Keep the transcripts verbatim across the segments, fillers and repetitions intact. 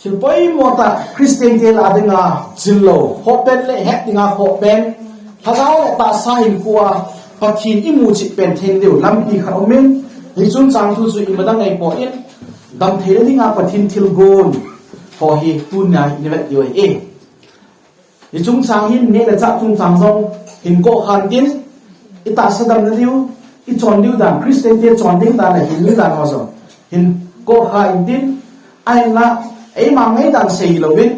Thil poimo tah Christian te lah dinga chil lou, khoh pen le het dinga khoh pen, lhagao le tahsa hinkhoa Pathen imu chet pen thei diu lampi khat um in, hiche chungchang thu chu imadang ahipoi, damtheina dinga Pathen thilgon ho hi tunia i vet diu ahi. Hiche chungchang hin neh le chah chungchang jong hin koh khan tin, i tahsa damna diu, i chon diu dan, Christian te chon ding dan, ahil ding dan ho jong hin koh khan tin, ahinla eima ngaidan sei louvin,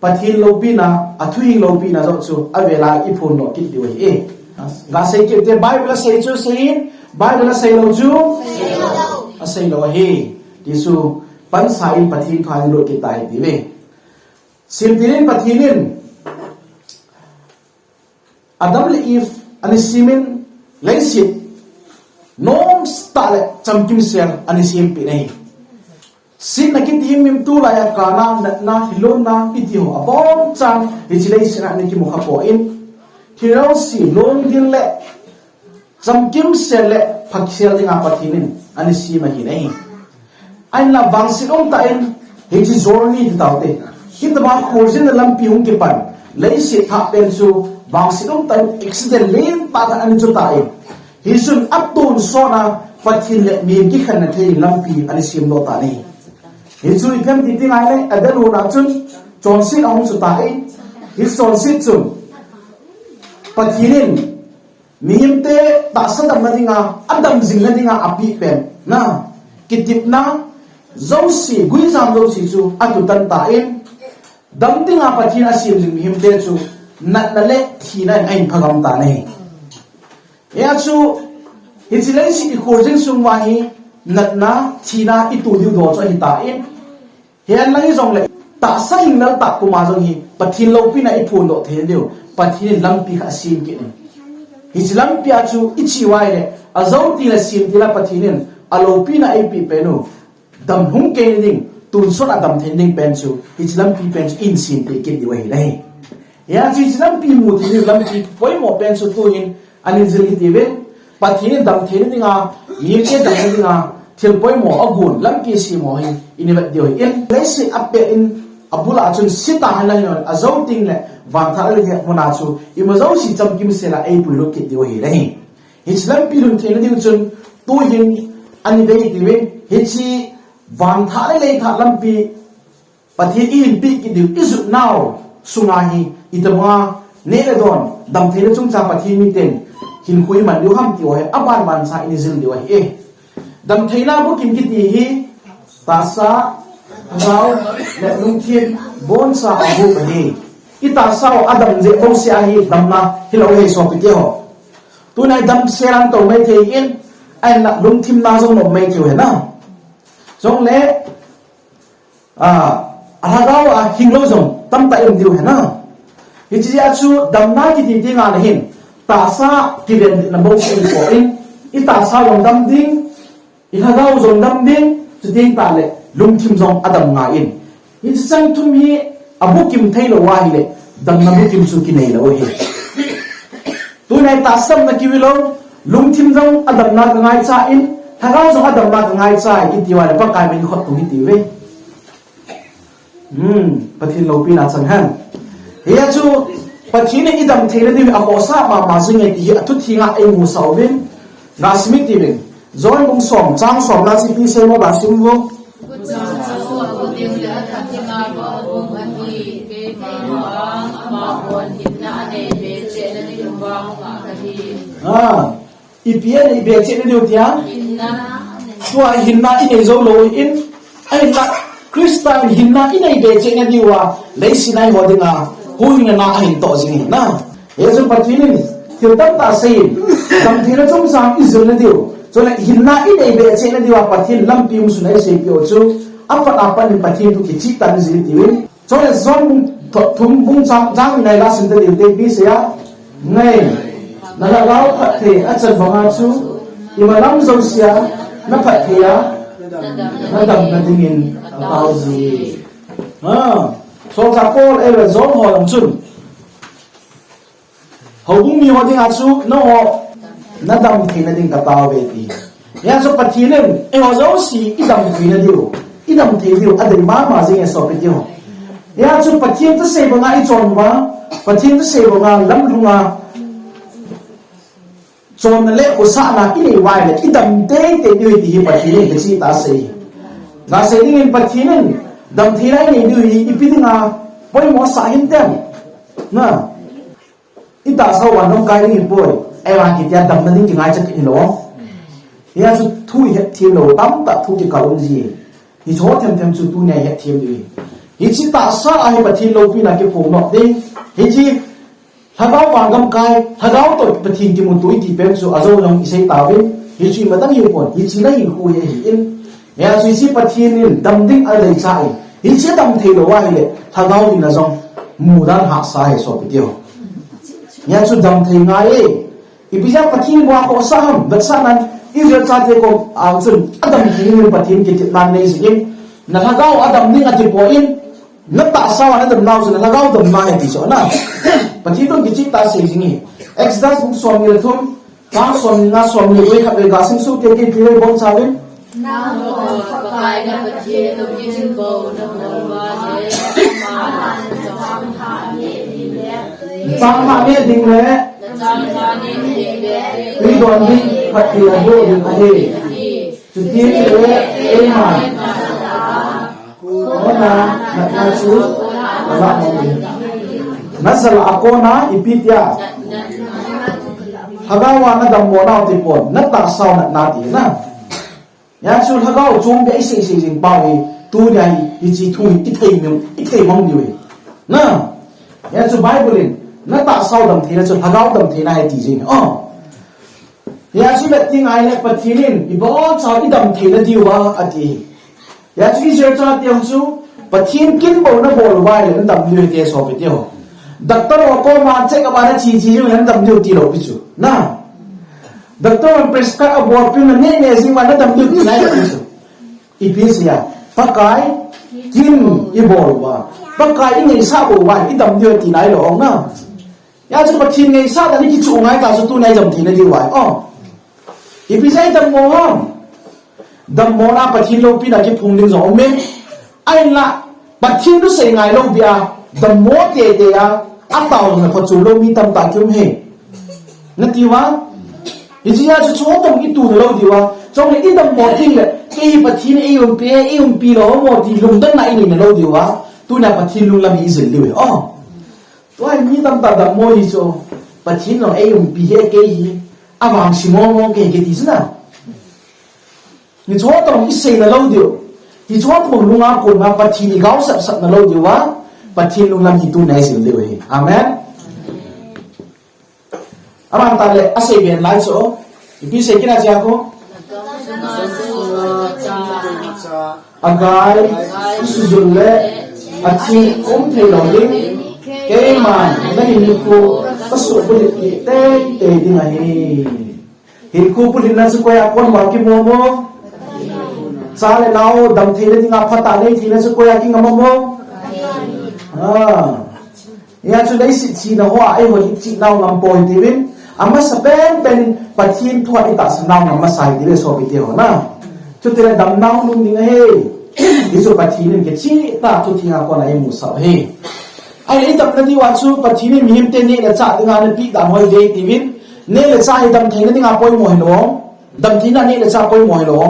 Pathen loupina, athu hing loupina jong chu avela i phondoh kit diu ahi. Ga sei kit te, Bible asei chu asei in, Bible asei lou chu asei lou ahi. Ti chu pansa in Pathen thu hin lut kit ta hite ve. Semtil in Pathen in Adam le Eve ana semin, leiset nomtah le chamkimsel ana sempeh in ahi. Setna kiti hi mihem tulai a kana, natna, lungna iti ho abonchan hiche leiset a ana kimu khapoi. Hiche jouse lungdil le chamkimsel le phakisel dinga Pathen in ana sem ahi. Ahinla vangset umtah in hiche journey ti taute, hitobang kholjinna lampi hung kipan, leiset thah pen chu vangset umtah in accident lentah khat ana chu tan, hichun atonsot a Pathen le mihem kikhenna thei lampi ana semdoh tan ahi. Hichu ipi ham ti ahile, Eden hon a chun chonset ahung chu tan, hiche chonset chun Pathen in mihemte tahsa damna dinga, adam jingna dinga apeh pen, na, kitepna jouse, guijam jouse chu atutan tan, dam dinga Pathen asem jing mihemte chu natna le thina in ahin phagam tan ahi. Hia chu hiche leiset i kholjin sung uva hi natna, thina i to diu dol chu ahitan, hihen lang hijongle tahsa hing laltah puma jong hi Pathen loupina i phondoh theina diu Pathen in lampi khat asem kit in, hiche lampi a chu i che uva ahile, ajou tengle sem tengle Pathen in aloupina eipeh pen u, dam hung keina ding, tonsot a dam theina ding pen chu hiche lampi pen chu i hin sempeh kit diu ahi. Hia chu hiche lampi mu thei diu lampi poimo pen chu tuhin ana jil hite ve. Pathen in damtheina dinga, mite damna dinga thil poimo agon lampi sem ho hi i vet diu ahi. Leiset apet in abul a chun se tahen lang hin, ajou tengle vanthat le lhagao muna chu ima jouse chamkimsel a eipuilut kit diu ahi. Hiche lampi lhun theina diu chun tuhin ana ve hite ve. Hiche vanthat le leithat lampi Pathen in eipeh kit diu, i jot nau sunga hi itobanga neh le don, damtheina chungchang Pathen miten hinkho iman diu ham ti ho hi abanban cha in i jil diu ahi. Damtheina bukim kiti hi tahsa, lhagao le lungthim boncha abukim ahi. I tahsa u adam jeh bouseh a hi damna hilou ahi sopite ho. Tuna i damsel a tou maithei in, ahinla lungthim na jong nom maithei u ahi na. Jongle a, alhagao a hing lou jong tamtah i um diu ahi na. Hiche jeh a chu damna kiti teng le hin tahsa kivendetna bouseh poi, i tahsa jong dam ding, i lhagao jong dam ding, chuteng tahle lungthim jong adam ngai in. Hiche cheng thum hi abukim thei lou ahile damna bukim chu kinei lou ahi. Tuna i tahsa damna kive lou, lungthim jong adamna kangaicha in, lhagao jong adamna kangaicha in, iti uva le Pakai min khottung hite ve. Hmm, Pathen loupina chang hen. Hia chu Pathen in i damtheina diu hi akhohsah mama jing e ti hi athu thenga eimusah uvin. Ga sim hite ve. John bung som, chang somna chu ipi asei mo, ga sim uvo. Guchang chang u ago ding le athat dinga vang hung ahi, keima vang amahon hinna anei be cheh na ding vang hung ahi. Ah, ipi anei be cheh na diu tia? Hinna. Tua hinna inei jou lou in, ahinla Christa in hinna inei be cheh na diuva, leiset a eiho dinga huhhingna na ahin toh jing ahi na. Hichu Pathen in thil tamtah asei in, damtheina chungchang i jil na diu, chule hinna inei be cheh na diuva Pathen lampi umsun a eiseipeh u chu, apat apat in Pathen thu kicheh tah in jil tiuvin. Chule John bung tho-, thum bung chang, chang ni a la sim ta diu te, ipi asei a, ngai, na lhagao phatthei achan banga chu, imalam jouse a na phatthei a, na damna dingin katao ji. Ah, Solchah Paul in eiho jong ho jong chun, houbung mi ho dinga chu nangho na damtheina ding katao uve ti. Hia chu Pathen in eiho jouse i damtheina diu, I dam thei diu, adei mama jing e sopi teho. Hijeh chun Pathen thusei banga i chon uva, Pathen thusei banga lamlhunga chonna le khosahna i nei uva ahile, i dam teitei diu ahi ti hi Pathen in kicheh tah a asei. Nasei dingin Pathen in dam theina i nei diu hi ipi dinga poimo sah hinte. Na, i tahsa u vangam kai ding ahipoi. Ahivang kitia damna ding kingaicha kit hilou. Hijeh chun thu i hetthem lou tamtah thu kikal um ji. Hiche ho themthem chu tunia i hetthem diu ahi. Hiche tahsa a hi Pathen loupina kiphong nop ding. Hiche Lhagao vangam kai, Lhagao toh Pathen kimuto i ti pen chu ajou jong i sei tauvin, hichu i madang hiu pon, hiche la hinkho hi ahin. Hijeh chun hiche Pathen in dam ding adei cha in, hiche dam thei lou ahile, Lhagao in ajong mudan hahsa ahi sopi teho. Hijeh chun dam thei ngai e, ipi jeh a Pathen bua khohsah ham, vetsahnan, Israel chate kom a chun, adam thei in Pathen kitepna nei jing in, na Lhagao adam ding ati poi, na tahsa uva na damnau chu na Lhagao damna ahi ti chu na. Pathen in kicheh tah a asei jing e. Exodus bung somni le thum, chang somni nga, somni le li khat le ga sim soh kei kei ti le bol chauvin. Nangho Pakai na Pathen u kin bou na bol uva ahile, aman nachang hah neh ding le, nachang hah neh ding le, nachang hah neh ding le, tui don ding phatthei aboh ding ahi. Chuti le, eiman kona natna chu nalah mong ding. Nalah a kona ipi tia? Lhagao a nadammo nau ti pon, na tahsa u natna ti na. Hijeh chun Lhagao chom beh a i sei sei jing pau hi, tunia hi, hiche thu hi i thei mong, i thei mong diu ahi. Na, hijeh chun Bible in, na tahsa u dam theina chu Lhagao dam theina ahi ti jing. Oh. Hijeh chun vet ding ahile Pathen in, ibon chauva i dam theina diuva ati. Hijeh chun Israel chate ho chu, Pathen kin bou na bol uva ahile na dam diu ahi ti sopi teho. Doctor ho koma check up a na che che diu ahile na dam diu ti lou pi chu. Na. Doctor hon prescribe abol pi na neh neh jing uva na dam diu ti nai lou pi chu. Ipi jeh a, Pakai kin i bol uva, Pakai i ngaisah bou uva i dam diu ti nai lou na. Hijeh chun Pathen ngaisah dan i kichuh ngai tah chu tunia i dam theina diu ahi. Oh. Ipi jeh a i dammo ham? Dammona Pathen loupina kiphong ding jong um e. Ahinla, Pathen thusei ngai lou beh a, dammo teitei a, ataona phachom lou mi tamtah kium e. Nati uva? Hiche jeh a chu chomkhat i tu na lou diu a. Chule i dammo teng le, kei hi Pathen in eiumpi e, eiumpi lou ham ti lungdonna i nei na lou diu a. Tunia Pathen lunglam hi i jil diu ahi. Oh. Tua hi mi tamtah dammo hi chu, Pathen in eiumpi e kei hi, avangse mong mong kei kiti chu na. Hiche ho toh i sei na lou diu. Hiche ho toh lunga kona Pathen i gaosap sap na lou diu a, Pathen lunglam hi tunia i jil diu ahi. Amen. Aman tah le, asei ben lai chu. Ipi sei kit a chia ko. Agai, i sujul le, athi um thei lou ding. Keiman, na hinkho, ka suh bulhit teitei ding ahi. Hinkho bulhitna chu koi a kon uva kimu mo? Cha le nao dam theina dinga phatah nei theina chu koi a kingam mo? Ah. Hijeh chun leiset china hoa eiho hi chih nau ngam poi tiuvin. Amasapen pen in Pathen thu a i tahsan nau ngam masa ahi ti ve sopi teho na. Chutile damnau lhung ding ahi. Hichu Pathen in kicheh tah a thu thenga kona eimusah u ahi. Ahile i damna diuva chu Pathen in mihemte neh le chah dinga anapeh dan hoi ve tiuvin. Neh le chah hi dam theina dinga poimo hilou. Dam theina neh le chah poimo hilou.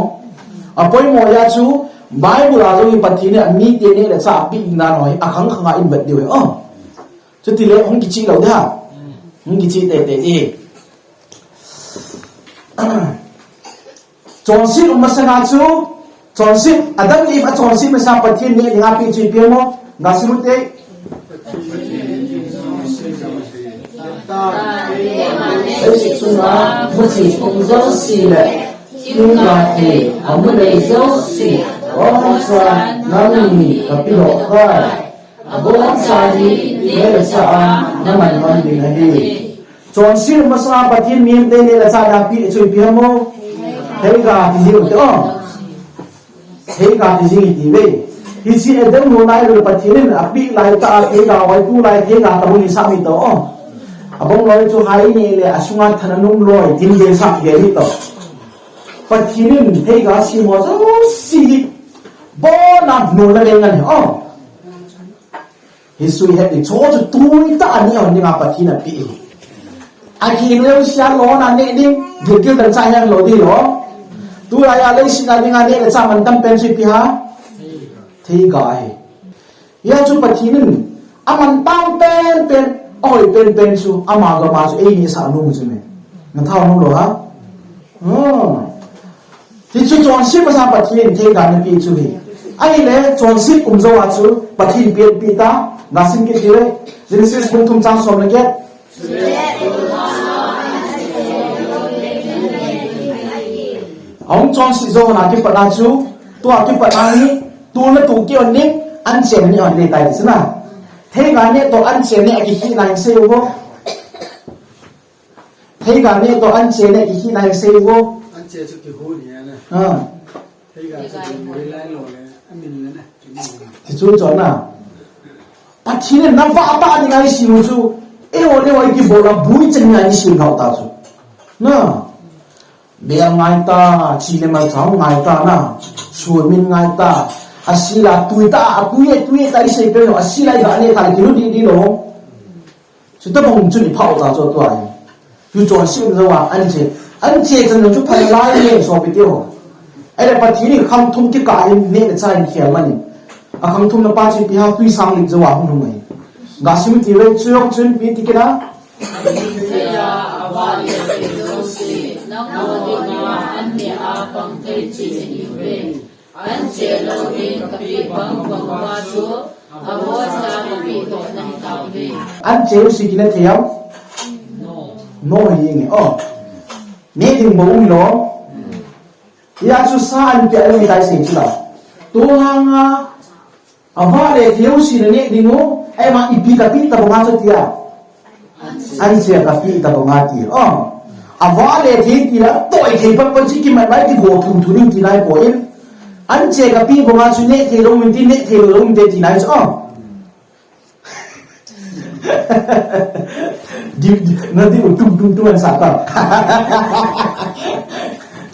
Apoimo a chu Bible a jong hi Pathen in amite neh le chah apeh dan hoi akhang khang a i vet diu ahi. Oh. Chutile hung kicheh lou ding ham. Hung kicheh teitei ding. Chonset um masanga chu, chonset, Adam le Eve a chonset masanga Pathen in neh dinga apeh chu ipi ham? Ga sim u te. Leiset chunga muchi pung jouse le, thingga thei amu nei jouse, aboncha nangni kapeh lou tai. Aboncha hi neh le chah a naman man ding ahi. Chonset masanga Pathen in mihemte neh le chah dinga apeh chu ipi ham? Theiga ti jing u te o. Theiga ti jing i ti ve. Hiche Adam hon ahile Pathen in apeh lai tah a theiga hoi, tulai theiga tabang isah mi tao. Abang loi chu hai neh le asunga than anom loi, tin ve sah ve mi tao. Pathen in theiga semo jouse hi Bona nula ding ahi, oh. Hi sui het ding, cho chu tui tah a neh hon dinga Pathen in apeh hi. Akilou sialou na neh ding, gilkel dang cha hian lo ding lo. Tulai a leiset a dinga neh le chah mantam pen chu ipi ham? Theiga ahi. Hia chu Pathen in amantam penpen, ahoi penpen chu, ama gam a chu eini sah nom chu me. Na thau nom lou ham? Hmm. Hichu chonset masa Pathen in theiga ana pe chu ahi. Ahile, chonset um jou a chu Pathen in ipi apeh ta, na sim kit diu ahi. Genesis bung thum chang som le get. Ahung chonset jou na kipat a chu, tua kipat a hi, tuna tu kihon ding, anche neh hon ding ahi tai ti chu na. Theiga neh toh anche neh akikhehna hi sei uvo. Theiga neh toh anche neh kikhehna hi sei uvo. Anche chu kihu ni ana. Ha. Theiga chu kihu lai lo le, amin le na. Ti chu chon na. Pathen in na vah tah dinga eisem u chu. Eiho le eiho kibol a bui chen dinga eisem lou ta chu. Na. Bel ngai ta, chi le mal chang ngai ta na. Sumin ngai ta. Asil a tui ta, atui e, tui e ta isei pen lo. Asil a iga neh ta le kilu di di lo. Chutabang chun iphah u ta chu tua hi. Chu chonset um jou a, anche. Anche chan jong chu phalna lai e, sopi teho. Ahile Pathen in khang thum kikah in neh le chah in khel man in. Akhang thumna pa chu ipi ham, tui sang lit jou a hung lhung ahi. Ga sim tiu ve, chu jong chun ipi ti kit a. Anche lou ding kapeh bang bang uva chu, abocha kapeh doh nahi tauve. Anche u si kina thei am? No. No hi nge, oh. Neh ding bou um lou. Hia chu sa an pia le tai sei chu la. Tu hanga, avah le thei u si na neh ding u, ahi ma ipi kapeh ta banga chu tia. Anche kapeh ta banga ti. Oh. Avah le thei ti la, toi thei pat pat chi kimat lai ti go thu thu ding ti lai poi. Anche kapeh banga chu neh thei lou min ti, neh thei lou min te ti lai chu. Oh. Di, di, na di tum tum tum an sa ta.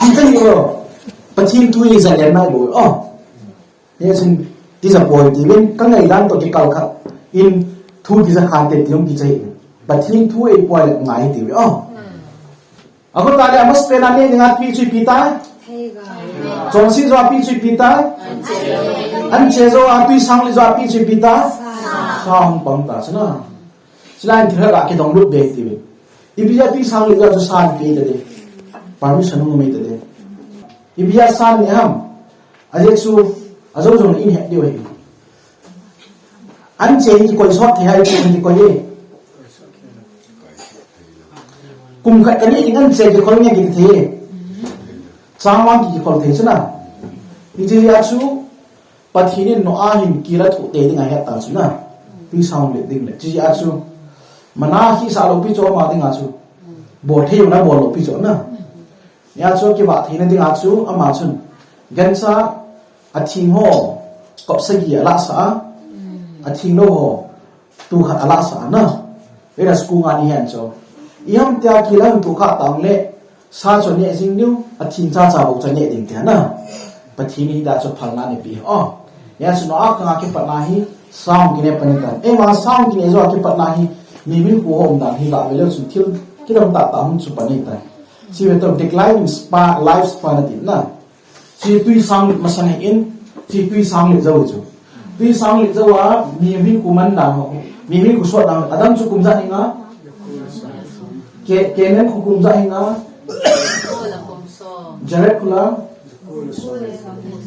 Kita ni lo. Pathen thu hi zalen nai bou. Oh. Hijeh chun, tija poi tiuvin, ka ngaidan toh kikal khat in thu tija khan te ti jong kichai in. Pathen thu eipoi le ngai tiuve. Oh. Akhut a le amasapen a neh dinga apeh chu ipi tai? Chonset jou a apeh chu ipi tai? Anche jou a, tui sang lit jou a apeh chu ipi tai? Sa hung pang ta chu na. Chulai in thil khat a kidong lut be tiuvin. Ipi jeh a tui sang lit jou a chu sa in pe ta de. Permission hung um ta de. Ipi jeh a sa in neh ham? Ajeh chu, ajou jong in het diu ahi. Anche hi kikoi sot thei ahi, kikoi e. Kum khat kaneh ding anche kikhol nge kiti thei e. Chang vang kikhol thei chu na. Hiche jeh a chu, Pathen in Noah hin kil a thoh tei ding ahet ta chu na. Tui sang lit ding le. Hiche jeh a chu, mana hisah lou pi chu ama dinga chu. Bol thei u na bol lou pi chu na. Hia chu kivah theina dinga chu ama chun gancha atheng ho kop sagi alahsah a, atheng lou ho tu khat alahsah a na. Vena school nga ni hen chu. Iham tia kil a hung tohkhah tang le sa chu neh jing diu, atheng cha cha bou chu neh ding tia na. Pathen in hitia chu phalna anei pi. Oh. Hia chu Noah khang a kipatna hi sa hung kineh pan ahitai. Eima sa hung kineh jou a kipatna hi mihem hinkho ho umdan hi gah ve leu chun thil kidang tah tah hung chu pan ahitai. Hiche ve toh decline in spa, life span ati na. Hiche tui sang lit masang ahin, hiche tui sang lit jou chu. Tui sang lit jou a mihem hinkho man dan ho, mihem hinkho sot dan ho. Adam chu kum ijat hinga? Ke, Canaan khu kum ijat hinga? Jared khu la?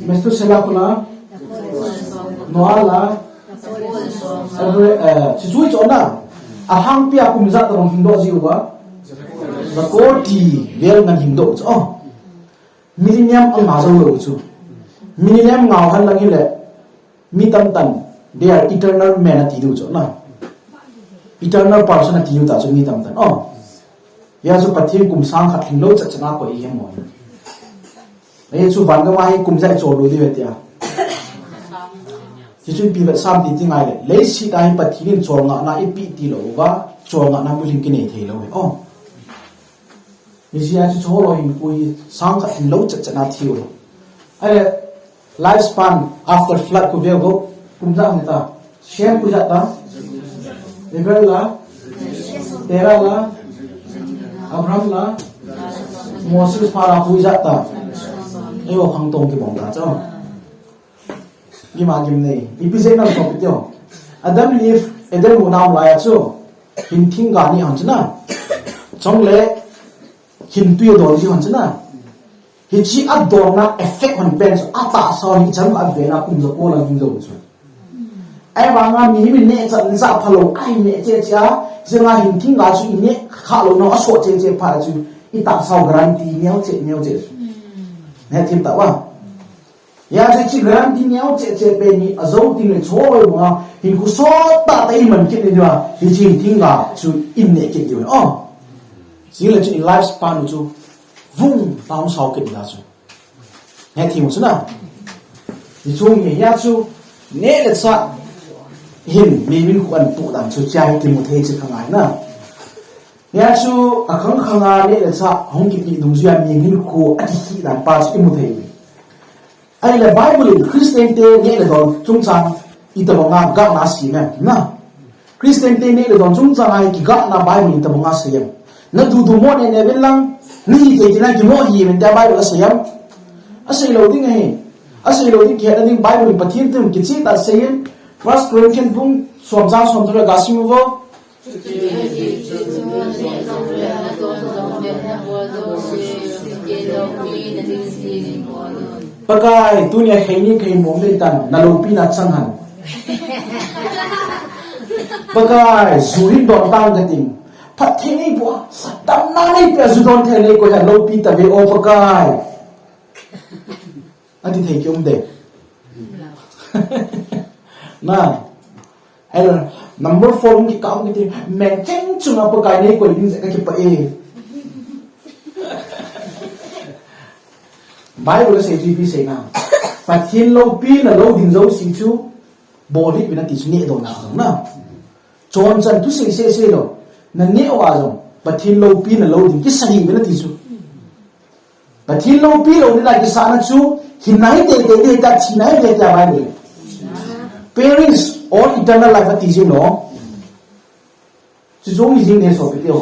Methuselah khu la? Noah la? Abraham, eh, hichu chu na. Alhangpi a kum ijat tabang hingdoh jiu va? Za koti vel ngan hingdoh chu. Oh. Millennium angah jou lou chu. Millennium ngah hen lang hile. Mi tamtah in, they are eternal men ati diu chu na. Eternal person ati diu ta chu mi tamtah in. Oh. Hia chu Pathen kum sang khat hinglou chet chet a koi ihi mo. Hia chu van gam a hi kum ijat chol lou diu ve tia. Hichu ipi vetsah ham ti ti ngai le. Leiset a hi Pathen in cholngahna eipeh tilou uva, cholngahna bulhing kinei thei lou hi. Oh. Hiche a chu cholo hinkho hi sang khat hinglou chet chet a thi u. Ahile, Lifespan after flood khu veu go. Kum ja hita. Shem khu ja ta. Abel la. Terah la. Abraham la. Moses pa la khu ja ta. Eiho khang tong kibang ta cho. Gima gim nei. Ipi je nam to pitio. Adam le Eve, Eden huhna um laiya chu. Hin thingga ni hon china. Chong le hin tui don ji hon china. Hiche a donna effect hon pen chu atahsa hi chan a vena kum ja ko la ding jo chu. Ahivanga mihem in neh chan ja phalou, ahin neh cheh cheh a, jeng a hin thingga chu i neh kha lou nau a so cheh cheh pha chu i tahsa guarantee neo cheh neo cheh chu. Neh thim ta wa. Hia chu hiche guarantee neo cheh cheh pen hi a jo ting le cho lou ma, hin khu sot tah tah i man kit ni diu a, hiche hin thingga chu i neh kit diu. Oh. Jing le chu i lifespan chu vung tah sao kit na chu. Neh thim u chu na. Hiche mi hia chu neh le chah hin mihem in khu ahin pu dan chu chia hi kimu thei chu ka ngai na. Hia chu a khang khang a neh le chah hung kipe dungjuia mihem in khu akikhih dan pa chu kimu thei. Ahile Bible in Christian te neh le don chungchang itobanga gahna asei em? Na. Christian te neh le don chungchang a hi kigahna Bible in itobanga asei em? Na dudu mo neh neh uvin lang, na hithei tina kimo hih in tia Bible asei em? Asei lou ding ahi. Asei lou ding kihetna ding Bible in Pathen thu kicheh tah asei in, First Corinthians bung som chang som thum le ga sim uvo. Pakai, tunia kheini kahin mong ding tan, na loupina chang hen. Pakai, ju hin don tang kating. Phatthei nei bou a, damna nei peh a ju don thei nei koi hen, loupi tave o Pakai. Ati thei ki um de. Na. Ahilou, number four hung kikah hung kiti, mengcheng chunga Pakai nei koi ding jeh a kakipah e. Bible a sei chu ipi asei na. Pathen loupina lou ding jouse chu, bol hih uvin ati chu neh dona jong na. Chonchan thusei sei sei lou. Na neh uva jong, Pathen loupina lou ding kisa hih uvin ati chu. Pathen loupi louna kisahna chu, hinna hi teitei ding ahitai, thina ahi tia Bible in. Perish or eternal life ati jing lou. Chu chu mi jing ding sopi teu.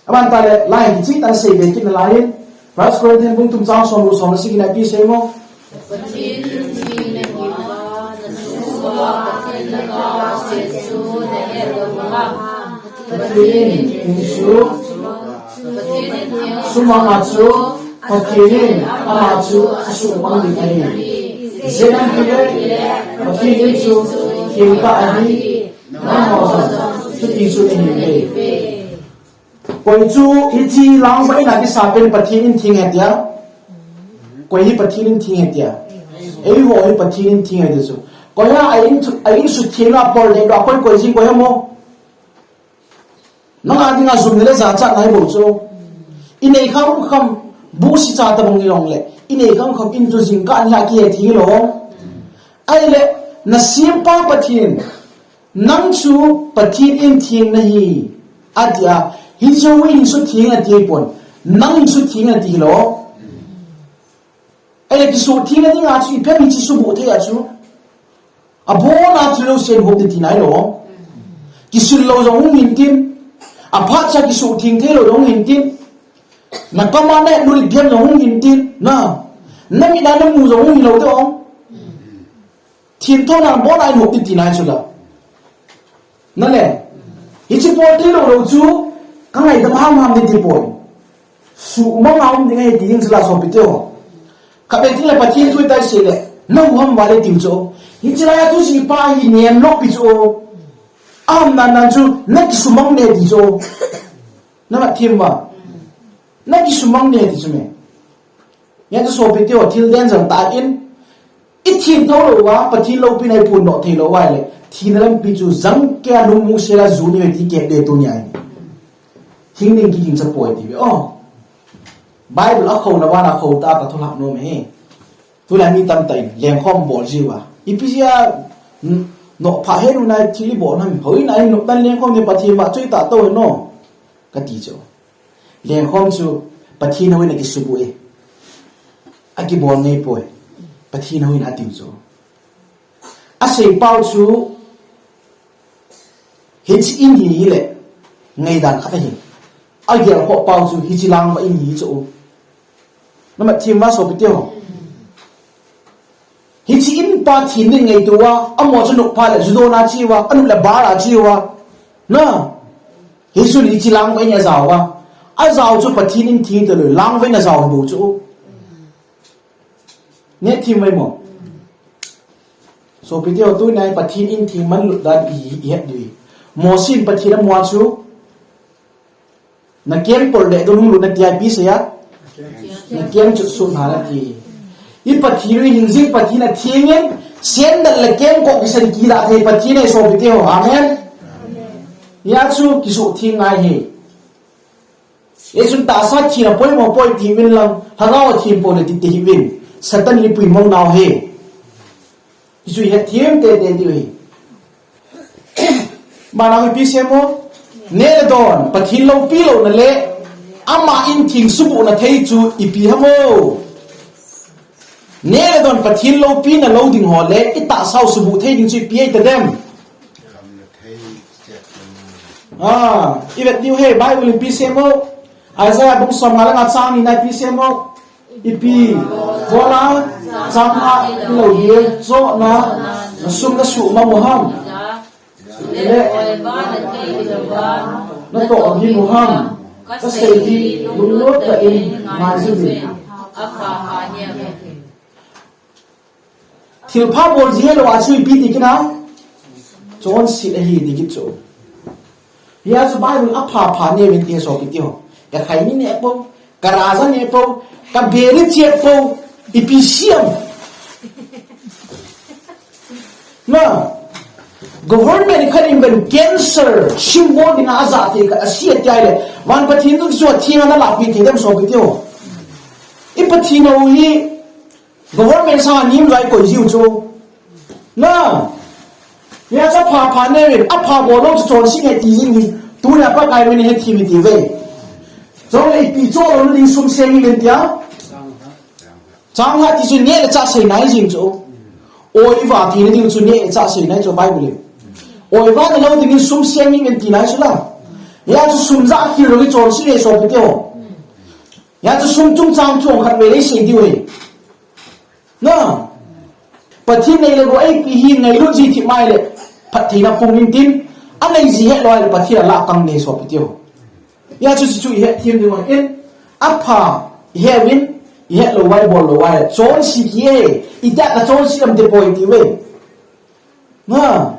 Aban tah le, lai hi cheh tah in sei be kit nalai in. First Corinthians bung thum chang som le som le sagi na ipi asei mo. Pathen in thina hi, na sung uva Pathen na gah sese chu na het lou ham? Pathen in thina chu sumang a chu, Pathen in ama chu asumang ding ahi. Ajeh chu ahile, Pathen in chu theng tah ahi, nangho jong chuti chu nahiuve. Koi chu hiche lang pai na kisa pen Pathen in theng ahi tia. Koi hi Pathen in theng ahi tia. Eiho hi Pathen in theng ahi tia chu. Koi ham a in, a in sutheng a bol ding a koi koi jing koi ham mo. Nang a dinga jum le jachat nai bou chu. I nei kham kham, buhsi cha tabang i long le. I nei kham kham in chu jingkah nia kihe thei lou. Ahile, na sempa Pathen, nang chu Pathen in theng nahi, atia, hiche in sutheng ati pon, nang in sutheng ati lou. Ahile kisutheng na dinga chu, ipi ham hiche subuh thei a chu. Abon a thil jouse hop ding tina ahilou. Kisil lou jong hung hin tin. Aphat cha kisutheng thei lou jong hung hin tin. Na kama na et lou ipi ham jong hung hin tin. Na. Na mit a na mu jong hung hilou ding. Thil thona abon a hop ding tina chu la. Nale, hiche bol thei lou lou chu, ka ngaidam ham ham ding ti poi. Sumang a um ding ahi ti ding chu la sopi teu. Khatvei teng le Pathen thu itai sei le, na u ham vale tiu chu. Hiche lai a thusei pa hi nem lou pi chu. Aham nan nan chu, na kisumang ne ti chu. Na mat thim va. Na kisumang ne ti chu me. Hia chu sopi teu, thil danger tah in, i thim thou lou uva, Pathen loupina i phondoh thei lou uva ahile, thina lampi chu jangkei a lungmong sel a ju ni ve ti kei be tunia hi. Hing ding kiging cha poi ti ve. Oh. Bible a khou na vana khou tah a ka thu lhah nom e. Tulai mi tamtah in, lengkhom bol ji uva. Ipi jeh a, n-, nopha henu nai thil i bol ham, hoi nai nop tan lengkhom ni Pathen vahchoi tah tou no. Kati chu. Lengkhom chu Pathen houin a kisubuh e. Akibol ngei poi. Pathen houin atiu chu. Asei pau chu, hiche in hi hile, ngaidan khat ahi. Agel khoh pau chu, hiche langva in hi chu. Namat thim uva sopite ho. Hiche in pa thin ding ngaito uva, amaho chu nop pha le, ju don a che uva, anop le bar a che uva. Na. Hichun hiche langva in ajao uva. Ajao chu Pathen in theng talou, langva in ajao hi bou chu. Neh thim vai mo. Sopite ho, tunia Pathen in theng manlut dan i, i het diu. Mosi in Pathen amu a chu, na camp pol le dun hung lut na tia ipi asei a. Na camp chu sut na na ti. I Pathen u hi hingjing Pathen atheng in, sandal le camp koh kisan kilah thei Pathen ahi sopite ho. Amen. Hia chu kisuh theng ngai hi. Hichun tahsa thin apoimo poi tiuvin lang, lhagao thin poi le tite hih uvin. Satan in ipuimo nau hi. Hichu ihet thim tete diu hi. Bana ipi asei mo? Neh le don, Pathen loupi louna le, ama in theng subuhna thei chu ipi ham o. Neh le don Pathen loupina lou ding ho le, i tahsa u subuh thei ding chu ipi ahi tadem. Ah, i vet diu hi, Bible in ipi asei mo. Isaiah bung som nga le nga chang ni na ipi asei mo. Ipi bola chang a lou hi chohna na sum na suh ma mu ham. Le natoh hi mu ham. Kasei hi lunglut tah in ngai jing in. Thilpha bol ji helou a chu ipi ti kit na. Chonset ahi ti kit chu. Hia chu Bible apha pha neuvin ti sopite ho. Ka khaini neh pou, ka raja neh pou, ka beri chep pou, ipi siam. Na. Government khat in ben cancer, simbol dinga aja thei khat ase tia le. Van Pathen chu atheng a na lapi thei dem sopite ho. I Pathen u hi Government sanga nim lai koi jiu chu. Na. Hia chu apha pha neuvin, apha bol lou chu chonse nge ti jing hi. Tunia Pakai min hethem iti ve. Chule ipi cho lou ding sum seng uvin tia. Chang ha ti chu neh le chah sei nai jing chu. Oi va tina ding chu neh le chah sei nai chu Bible in. Oi va na lou ding sum seng uvin ti nai chu la. Hia chu sum ja khel lou hi chonse nge sopite ho. Hia chu sum chungchang chu khatvei lei sei diu hi. Na. Pathen nei le gou a ipi hi ngailut ji thim mai le. Phattheina pung intin. Anei ji helou a le Pathen alah tang nei sopite ho. Hia chu chu ihet thim diu in. Apha ihet uvin, ihet lou vai bol lou vai. Chonse ki e. Itia ka chonse lam te poi ti ve. Na.